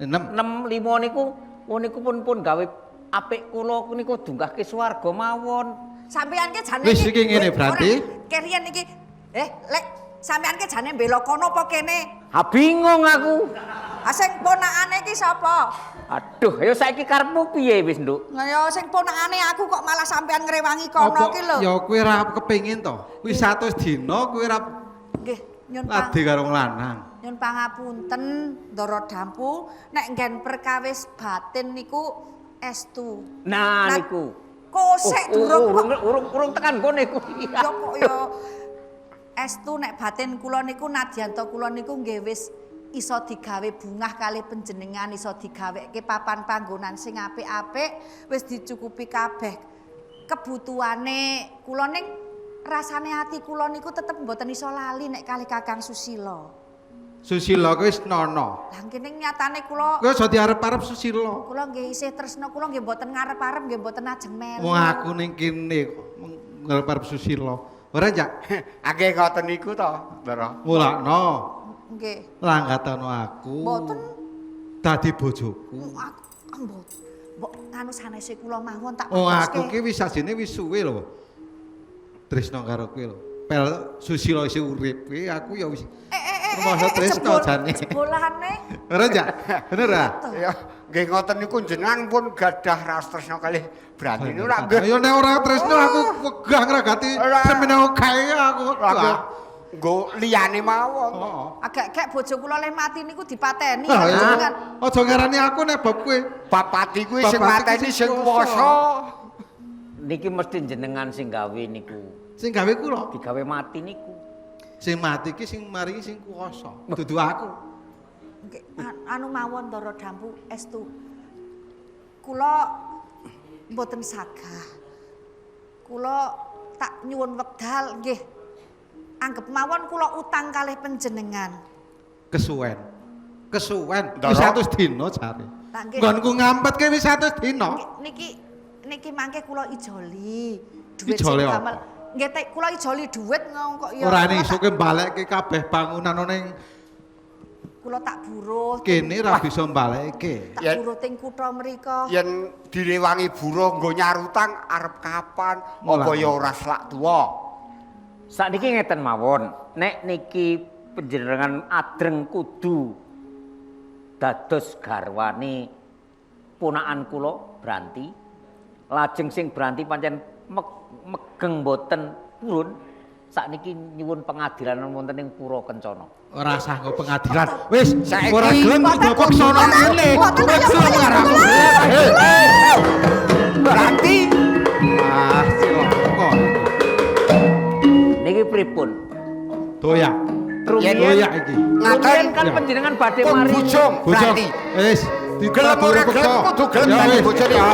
6 6 5 niku oh niku pun gawe apik kula niku dunggahke swarga mawon. Sampeyan ki jane Wis, iki ngene, Ora, berarti. Keriyen iki lek sampeyan ki jane mbela kono apa kene? Ah bingung aku. Ah sing ponakane iki sapa? Aduh, ayo saiki karepmu piye wis, Nduk? Lah ya sing ponakane aku kok malah sampeyan ngrewangi kono Apa ki lho. ya kowe ora kepengin to? Kuwi 100 dina kowe ora Nggih, nyun pang lade karo wong lanang. nyun pangapunten Ndara Dampu nek nggen perkawis batin niku estu. Nah, Nah, niku. Kosek Oh, durung urung urung urung tekan nggone kuwi. Ya kok ya estu nek batin kula niku nadyan kula niku nggih wis iso digawe bungah kalih panjenengan, iso digaweke papan panggonan sing apik-apik, wis dicukupi kabeh kebutuhane kula ning rasane ati kula niku tetep mboten iso lali nek kalih Kakang Susila. Susila kuwi wis nono. Lah kene nyatane kula Kowe aja diarep-arep Susila. kula nggih isih tresna kula nggih mboten ngarep-arep nggih mboten ajeng melu. Wong aku ning kene kok ngarep-arep Susila. Ora, Cak? Akeh ngoten niku to, Ndara. Mulakno Nggih. langgatano aku. Mboten Dadi bojoku. aku mboten. Mbok nganu sanese kula mawon tak Oh, patoske. aku ki wis sajene wis suwe lho. Tresno karo kowe lho. Pel Susila isih urip kuwi aku ya wis rumangsa tresno jane. Jebolane. Ora ja? Bener ra? Ya, nggih ngoten niku jenengan pun gadah raos tresna kalih Brantini ora nggih. Ya nek ora tresno aku wegah ngragati semene kae aku wegah. Nggo liyane mawon. Agak-agak bojo kula leh mati niku dipateni Ah, ya. jenengan. Aja ngarani aku nek bab kowe. Bapati kuwi sing mateni sing kuwasa. Niki mesti jenengan sing gawe niku. Sing gawe kula. Digawe mati niku. Sing mati ki sing maringi sing kuwasa, dudu aku. Nggih, anu mawon Ndara Dampu estu. Kula mboten sagah. Kula tak nyuwun wekdal nggih. Anggep mawon kula utang kalih panjenengan. Kesuwen. Kesuwen. Ndara. Wis 100 dina jare. Lah nggih. Nggonku ngampet ki wis 100 dina. Niki niki mangke kula ijoli dhuwit Ijoli sing apa? damel. Nggih tek kula ijoli dhuwit ngong kok ya. Ora kula iso kowe balekke kabeh bangunan ning Kula tak buruh. kene ra bisa balekke. Tak buruh teng kutha mriko. Yen direwangi buruh nggo nyarutang arep kapan? Apa ya ora selak tuwa? Sakniki ngeten mawon, nek niki panjenengan adreng kudu dados garwane ponakan kula Branti. Lajeng sing Branti pancen megeng mboten purun. Sakniki nyuwun pengadilan wonten ing Pura Kencana. Ora usah nggo pengadilan. Wis Saiki- ora gelem kudu peksa nang kene. Peksa karo aku. Branti. Ah, cilaka. Niki pripun? Doyak. Rumiyin Doyak iki. Rumiyin kan panjenengan badhe mari. Bujung, Bujung. Branti. Wis, Gelem ora gelem kudu gelem Ya dadi wis. bojone. Ya.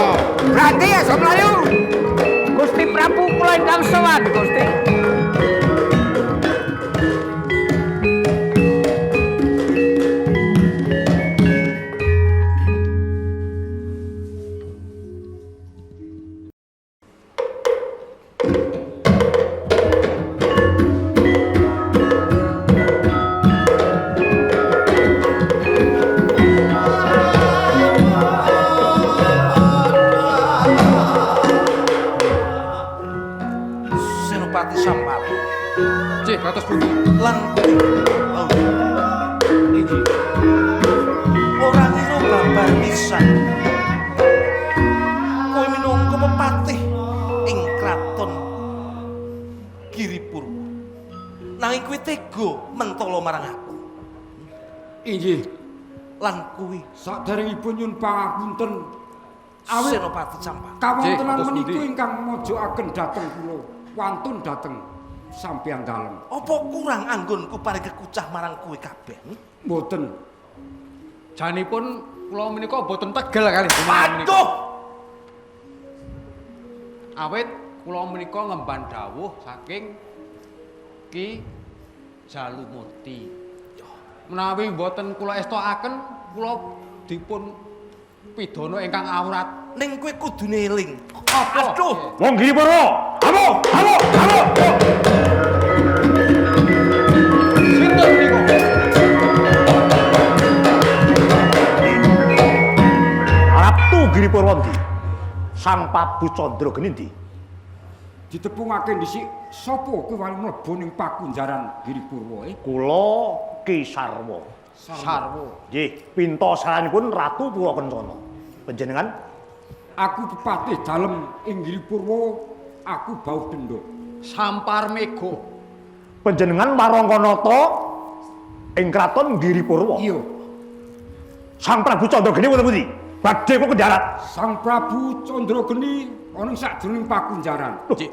Branti ya mlayu. Gusti Prabu kula ingkang sowan, Gusti. Senopati Sampar. Cih, kados pundi? Lan oh. Iki. Ora ngira babar pisan. Kowe minangka pepatih ing kraton Giripurwa. Nanging kowe tega mentala marang aku. Inggih. Lan kuwi Saderengipun nyuwun pangapunten awit Senopati Sampar. kawontenan Kados pundi? menika ingkang mojokaken dhateng kula wantun dhateng sampeyan dalem. Apa kurang anggonku paring kekucah marang kowe kabeh? Mboten. Janipun kula menika mboten tegel kalih jenengan menika. Aduh! Awit kula menika ngemban dawuh saking Ki Jalumurti. Menawi mboten kula estokaken, kula dipun pidana ingkang awrat. Ning kowe kudune eling. Apa? Aduh! Wong Giripurwa, amuk, amuk, amuk. Sinten menika? Ratu Giripurwa ndi? Sang Prabu Candrageni ndi? Ditepungake dhisik sapa kowe wani mlebu ning pakunjaran Giripurwa eh? Kula Ki Sarwa. Sarwa. Nggih, pinta saranipun Ratu Pura Kencana. Panjenengan Aku pepatih dalem ing Giripurwa, aku bau dendha. Sampar Mega. Panjenengan Warangkanata ing kraton Giripurwa. Iya. Sang Prabu Candrageni wonten pundi? Badhe kok kendharat. Sang Prabu Candrageni ana ing sajroning pakunjaran. Cik.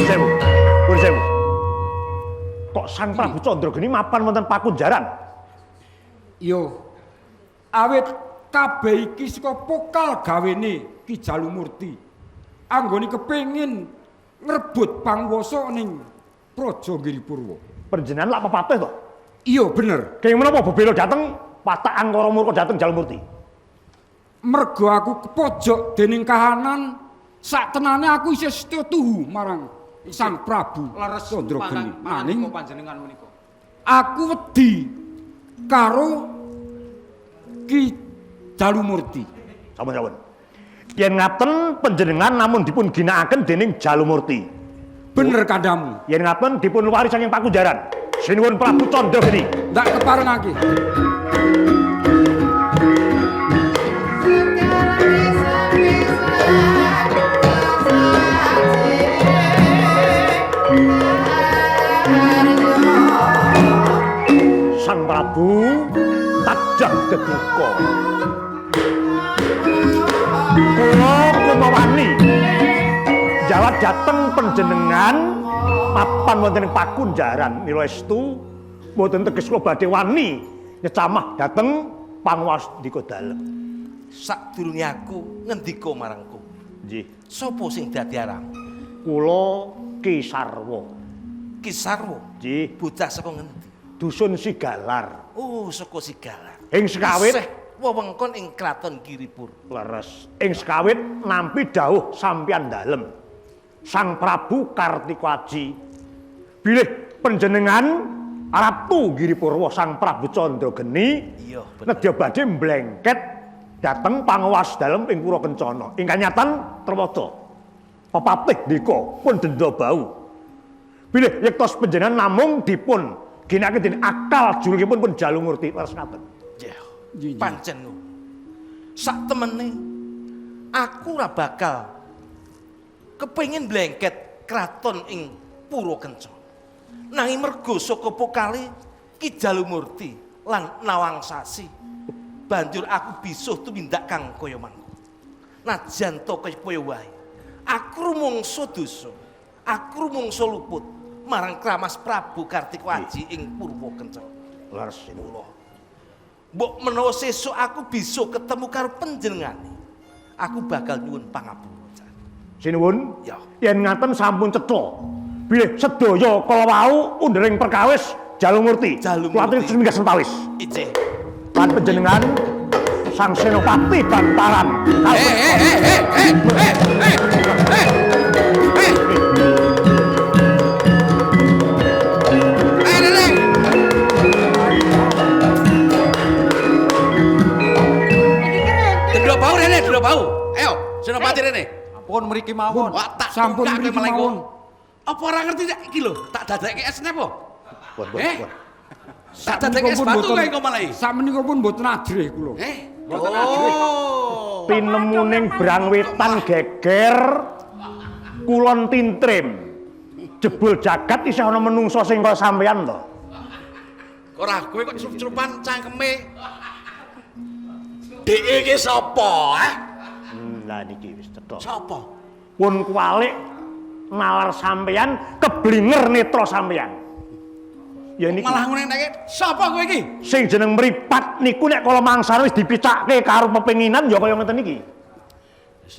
Sewu. Pun sewu. Kok Sang Prabu Candrageni mapan wonten pakunjaran? Iya. Awit kabeh iki saka pokal gawene Ki Jalumurti. Anggone kepengin ngrebut panguwasa ning Praja Giripurwa. Panjenengan lak pepatih to? Iya, bener. Kenging menapa bebela dhateng patak angkara murka dhateng Jalumurti? Mergo aku kepojok dening kahanan, sak tenane aku isih setya tuhu marang Sang Prabu Leres Chandrageni. Nanging pangantika panjenengan menika. Aku wedi karo Ki Jalumurti. Sampun-sampun. Yen ngaten panjenengan namung dipun ginakaken dening Jalumurti. Bener kandhamu. Yen ngaten dipun luwari saking Pakunjaran. Sinuwun Prabu Chandrageni. Ndak keparengake. Sang Prabu tajah deduka. Kula kumawani jawab dhateng panjenengan papan wonten ing Pakunjaran. Mila estu mboten teges kula badhe wani nyecamah dhateng panguwasdika dalem. Sadurunge aku ngendika marang kowe. Nggih. Sopo sing dadi aram? Kula Ki Sarwa. Ki Sarwa? Nggih. Bocah saka ngendi? Dusun Sigalar. Oh, saka Sigalar. Ing sekawit Isih wewengkon ing Kraton Giripur. Leres. Ing sekawit nampi dawuh sampeyan dalem. Sang Prabu Kartika Aji. Bilih panjenengan Ratu Giripurwa Sang Prabu Chandrageni iya, nedya badhe mblengket dhateng panguwas dalem ing Pura Kencana. Ingkang nyatan trewada. Pepatih ndika pun denda bau. Bilih yektos panjenengan namung dipun ginakaken dening akal julukipun pun Jalumurti. Leres ngaten. Iya. Pancen ngono. Sak temene aku ora bakal kepengin blengket kraton ing Pura Kencana. Nanging mergo saka pokale Ki Jalumurti lan Nawangsasi banjur aku bisuh tumindak kang kaya mangko. Najan to kaya wae. Aku rumangsa dosa. Aku rumangsa luput marang kramas Prabu Kartika Aji ing Purwa Kencana. Leres kula. Mbok menawa sesuk aku bisa ketemu karo panjenengane. Aku bakal nyuwun pangapura. Sinuwun. Ya. Yen ngaten sampun cetha. Bilih sedaya kala wau undering perkawis Jalumurti. Jalumurti. Kula aturi sentawis. Ijih. Lan panjenengan Sang Senopati Bantaran. Dendro bau rene, dendro bau. Ayo, Senopati rene. Pun mriki mawon. Wah, tak Sampun tungkake mriki malah iku. mawon. Apa ora ngerti nek iki lho, tak dadekke es napa? Eh? Tak dadekke es batu kae kok malah iki. Sakmenika pun mboten ajrih kula. Eh, Mboten ajrih. Pinemuning brang wetan geger kulon tintrim. Jebul jagat isih ana menungso sing kaya sampeyan to. Ora kowe kok celup-celupan cangkeme. Dhek iki sapa, eh? Lah niki wis cetha. Sapa? Pun kuwalik nalar sampeyan keblinger netra sampeyan. Ya niki. Malah ngene nek sapa kowe iki? Sing jeneng mripat niku nek kala mangsane wis dipicake karo pepenginan ya kaya ngeten iki.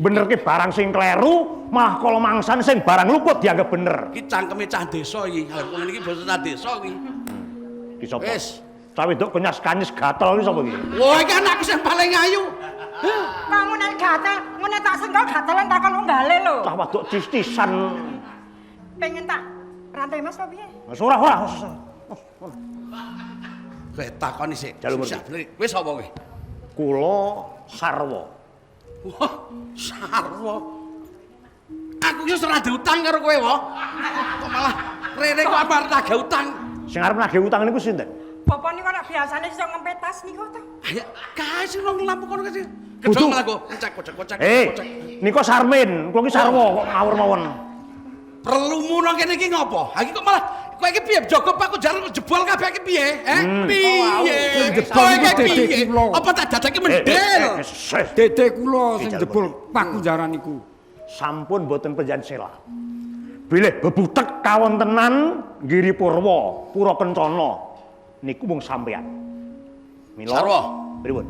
Benerke barang sing kleru, malah kala mangsane sing barang luput dianggap bener. Iki cangkeme cah desa iki. Lha wong iki basa cah desa iki. Iki sapa? Wis. Cah wedok kenyas-kanyes gatel iki sapa iki? Wah, iki anakku sing paling ayu. Kamu nek gatel, ngene tak senggol gatelan takon unggale lho. Cah wedok cis-cisan. Pengen tak rantai mas apa piye? Wis ora ora. Kowe takoni sik. Jalumurti. Susah bener. Kowe sapa kowe? Kula Sarwa. Wah, Sarwa. Aku iki wis ora diutang karo kowe, wo. Kok malah rene kok arep nagih utang. Sing arep nagih utang niku sinten? Bapak niku nek biasane iso ngempet tas niku to. Ayo, kae sing nang lampu kono kae. Kudu. Gedhong malah kok kocek kocek kocek. Eh, nika Sarmin, kula iki Sarwa kok ngawur mawon. Perlumu nang kene iki ngopo? Ha iki kok malah kowe iki piye jaga Pak jaran jebol kabeh iki piye? Eh, piye? Sing jebol Kowe iku iki dedek piye? kula. Apa tak dadake mendel? Dedek kula sing jebol pakunjaran niku. Sampun boten penjan sela. Bilih bebutek kawontenan Giri Purwa, Pura Kencana niku mung sampeyan. Mila Sarwa. Pripun?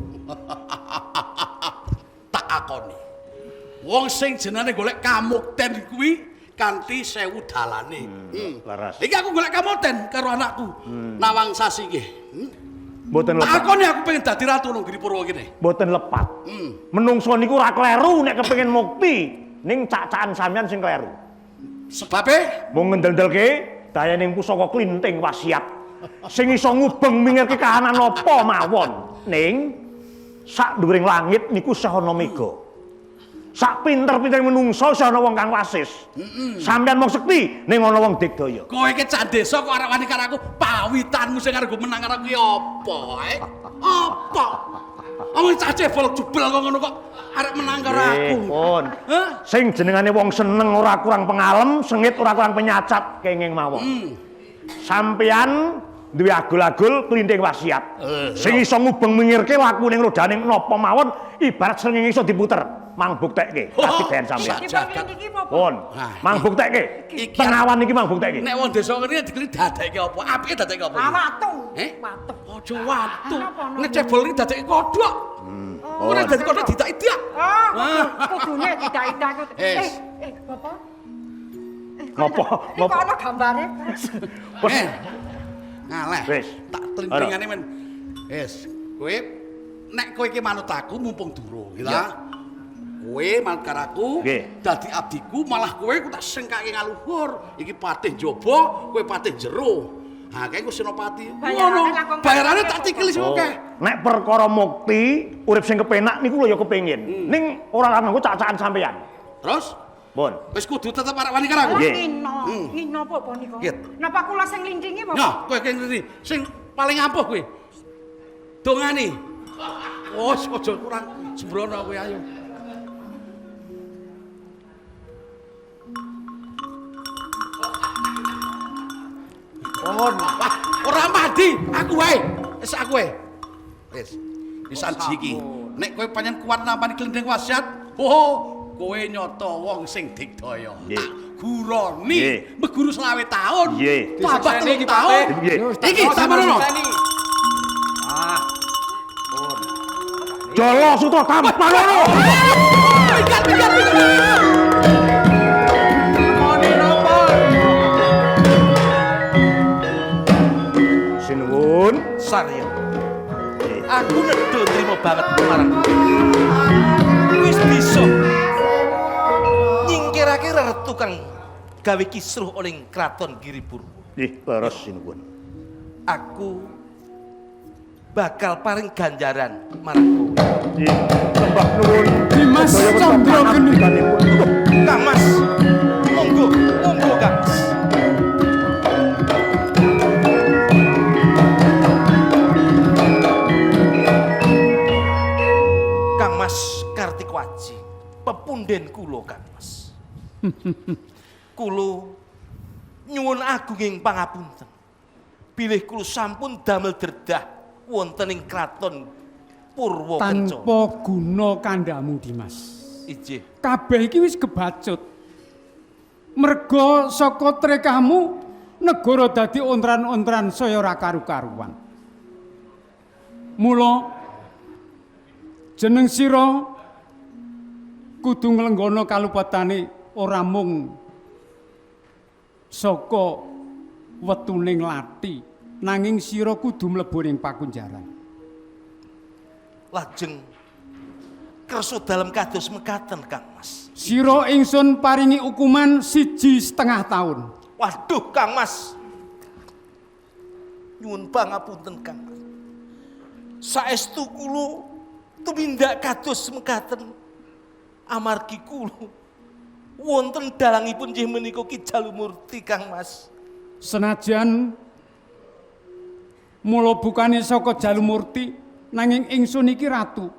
Tak akoni. Wong sing jenenge golek kamukten kuwi kanthi 1000 dalane. Leres. Iki aku golek kamukten karo anakku. Nawang Sasi iki. Mboten Tak lepat. akoni aku pengen dadi ratu nang Giri Purwa kene. Mboten lepat. Menungso niku ora kleru nek kepengin mukti, ning cak-cakan sampeyan sing kleru. Sebabe Mung ngendel-ndelke dayaning pusaka klinting wasiat. Sing iso ngubeng mingirke kahanan apa mawon. Ning sak dhuwuring langit niku isih ana mega. Sak pinter-pintere menungso isih ana wong kang wasis. Sampeyan mung sekti ning ana wong digdaya. Kowe iki cak desa kok arep wani karo aku, pawitanmu sing arep menang karo aku ki apa ae? Apa? Wong cah cebol jebel kok ngono kok arep menang karo aku. Pun. Sing jenengane wong seneng ora kurang pengalem, sengit ora kurang penyacat kenging mawon. Sampeyan duwe agul-agul klinting wasiat. Sing iso ngubeng mingirke lakune rodaning napa mawon ibarat srengenge iso diputer. Mang buktekke katibayan sampeyan. Pun. Mang buktekke. Tengawan iki mang buktekke. Nek wong desa ngene dikeli dadekke apa? Apike dadekke apa? Ah, watu. Eh? Watu. Aja watu. Nek cebol iki dadekke kodhok. Ora dadi kodhok didak-idak. Ah, kudune didak-idak. Wis. Bapak. Ngopo? Iki kok ana gambare? Eh. Ngaleh. Wis. Tak tlintingane men. Wis, kowe nek kowe iki manut aku mumpung durung, gitu. Kowe manut karo aku, dadi abdiku, malah kowe ku tak sengkake ngaluhur. Iki patih njaba, kowe patih jero. Ha, kae ku senopati. Ngono. Bayarane tak tikeli sing akeh. Nek perkara mukti, urip sing kepenak niku lho ya kepengin. Ning ora lan nganggo cak-cakan sampeyan. Terus? Pun. Wis kudu tetep arep wani karo aku. Ngino, ngino apa apa niku? Napa kula sing lintingi apa? Nah, kowe ki ngerti. Sing paling ampuh kowe. Dongani. Oh, aja kurang sembrono kowe ayo. Pun. Wah, ora mandi, aku wae. Wis aku wae. Wis. Pisan iki. Nek kowe pancen kuat nampani klinding wasiat, oh, kowe nyoto wong sing digdaya. Tak guroni, meguru 25 taun. Tambah 3 taun. Iki tambahono. Ah. Jala Sutra tampanono. Minggat, minggat, minggat. Sinuwun. Sarya. Aku nedha trimo banget marang kowe. Wis bisa nyingkirake rertu kang gawe kisruh oleh kraton Giripurwa. Nggih, leres sinuwun. Aku bakal paring ganjaran marang kowe. Nggih, sembah nuwun. Dimas Candrageni. Kang Mas, monggo, monggo Kang Mas. Kang Mas Kartiko Aji, pepunden kula Kang Mas. Kula nyuwun agunging pangapunten. Bilih kula sampun damel dredah wonten ing kraton Purwa Kencana. Tanpa guna kandhamu Dimas. Ijih. Kabeh iki wis kebacut. Merga saka trekahmu negara dadi ontran-ontran saya ora karu-karuan. Mula jeneng sira kudu nglenggana kalupatane ora mung saka wetuning lathi, nanging sira kudu mlebu ning pakunjaran. Lajeng kersa dalem kados mekaten Kang Mas. Sira ingsun paringi hukuman 1,5 tahun. Waduh Kang Mas. Nyuwun pangapunten Kang Mas. Saestu kula tumindak kados mekaten amargi kula wonten dalangipun inggih menika Ki Jalumurti Kang Mas. Senajan mula bukane saka Jalumurti, nanging ingsun iki ratu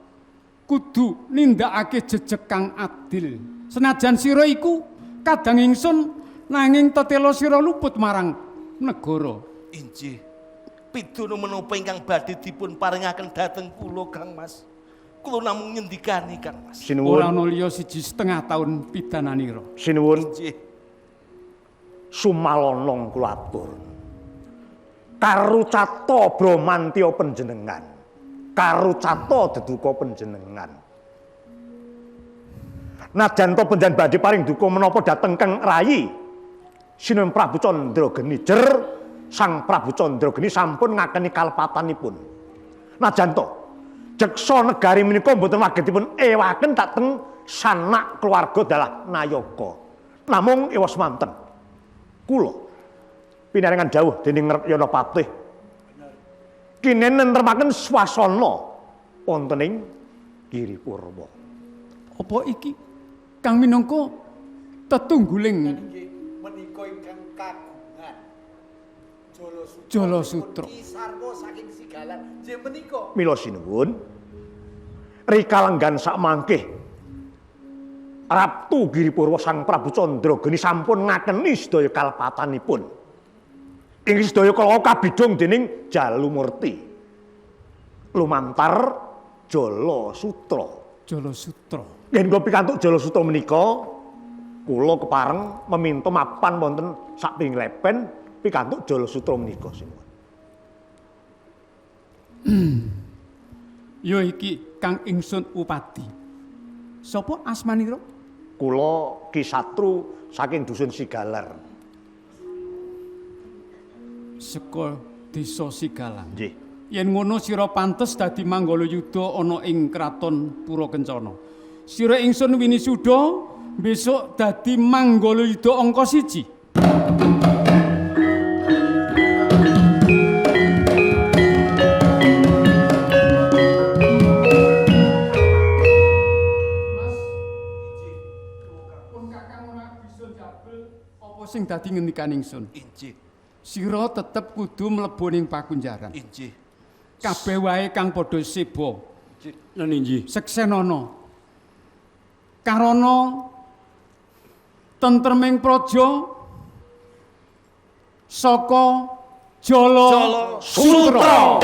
kudu nindakake jejeg kang adil. Senajan sira iku kadang ingsun, nanging tetela sira luput marang negara. Inggih. Pidana menapa ingkang badhe dipun paringaken dhateng kula Kang Mas? Kula namung ngendikani Kang Mas. Sinuwun. Ora ana liya 1,5 tahun pidananira. Sinuwun. Inggih. Sumalonong kula atur. Karucata Bramantya panjenengan. Karucata deduka panjenengan. Najan to panjenengan badhe paring duka menapa dhateng Kang Rayi Sinuwun Prabu Candrageni jer Sang Prabu Candrageni sampun ngakeni kalepatanipun. Najan to jeksa negari menika mboten waget dipun ewaken dhateng sanak keluarga dalah nayaka. Namung ewa semanten kula pinaringan dawuh dening Yana Patih kinen nentremaken swasana wonten ing Giri Purwa. Apa iki kang minangka tetungguling menika ingkang kagungan Jalasutra. Ki sarwa saking Sigalar. Nggih menika. Mila sinuwun rika lenggan sakmangkih Ratu Giri Purwa Sang Prabu Candrageni sampun ngakeni sedaya kalepatanipun. Ing sedaya kala kabidung dening Jalumurti lumantar Jalasutra. Jalasutra. Yen kula pikantuk Jalasutra menika kula kepareng meminta mapan wonten sakping lepen pikantuk Jalasutra menika sinuwun. Ya iki kang ingsun upadi. Sapa asmanira? Kula Ki Satru saking dusun Sigalar. Saka desa Sigalang. Nggih. Yen ngono sira pantes dadi manggala yuda ana ing kraton Pura Kencana. Sira ingsun winisuda besok dadi manggala yuda angka 1. Sing dadi ngendikan ingsun. Injih. Sira tetep kudu mlebu ning pakunjaran. Injih. Kabeh wae kang padha seba. Lan injih. Seksenana. Karana tentreming praja saka Jala Sutra.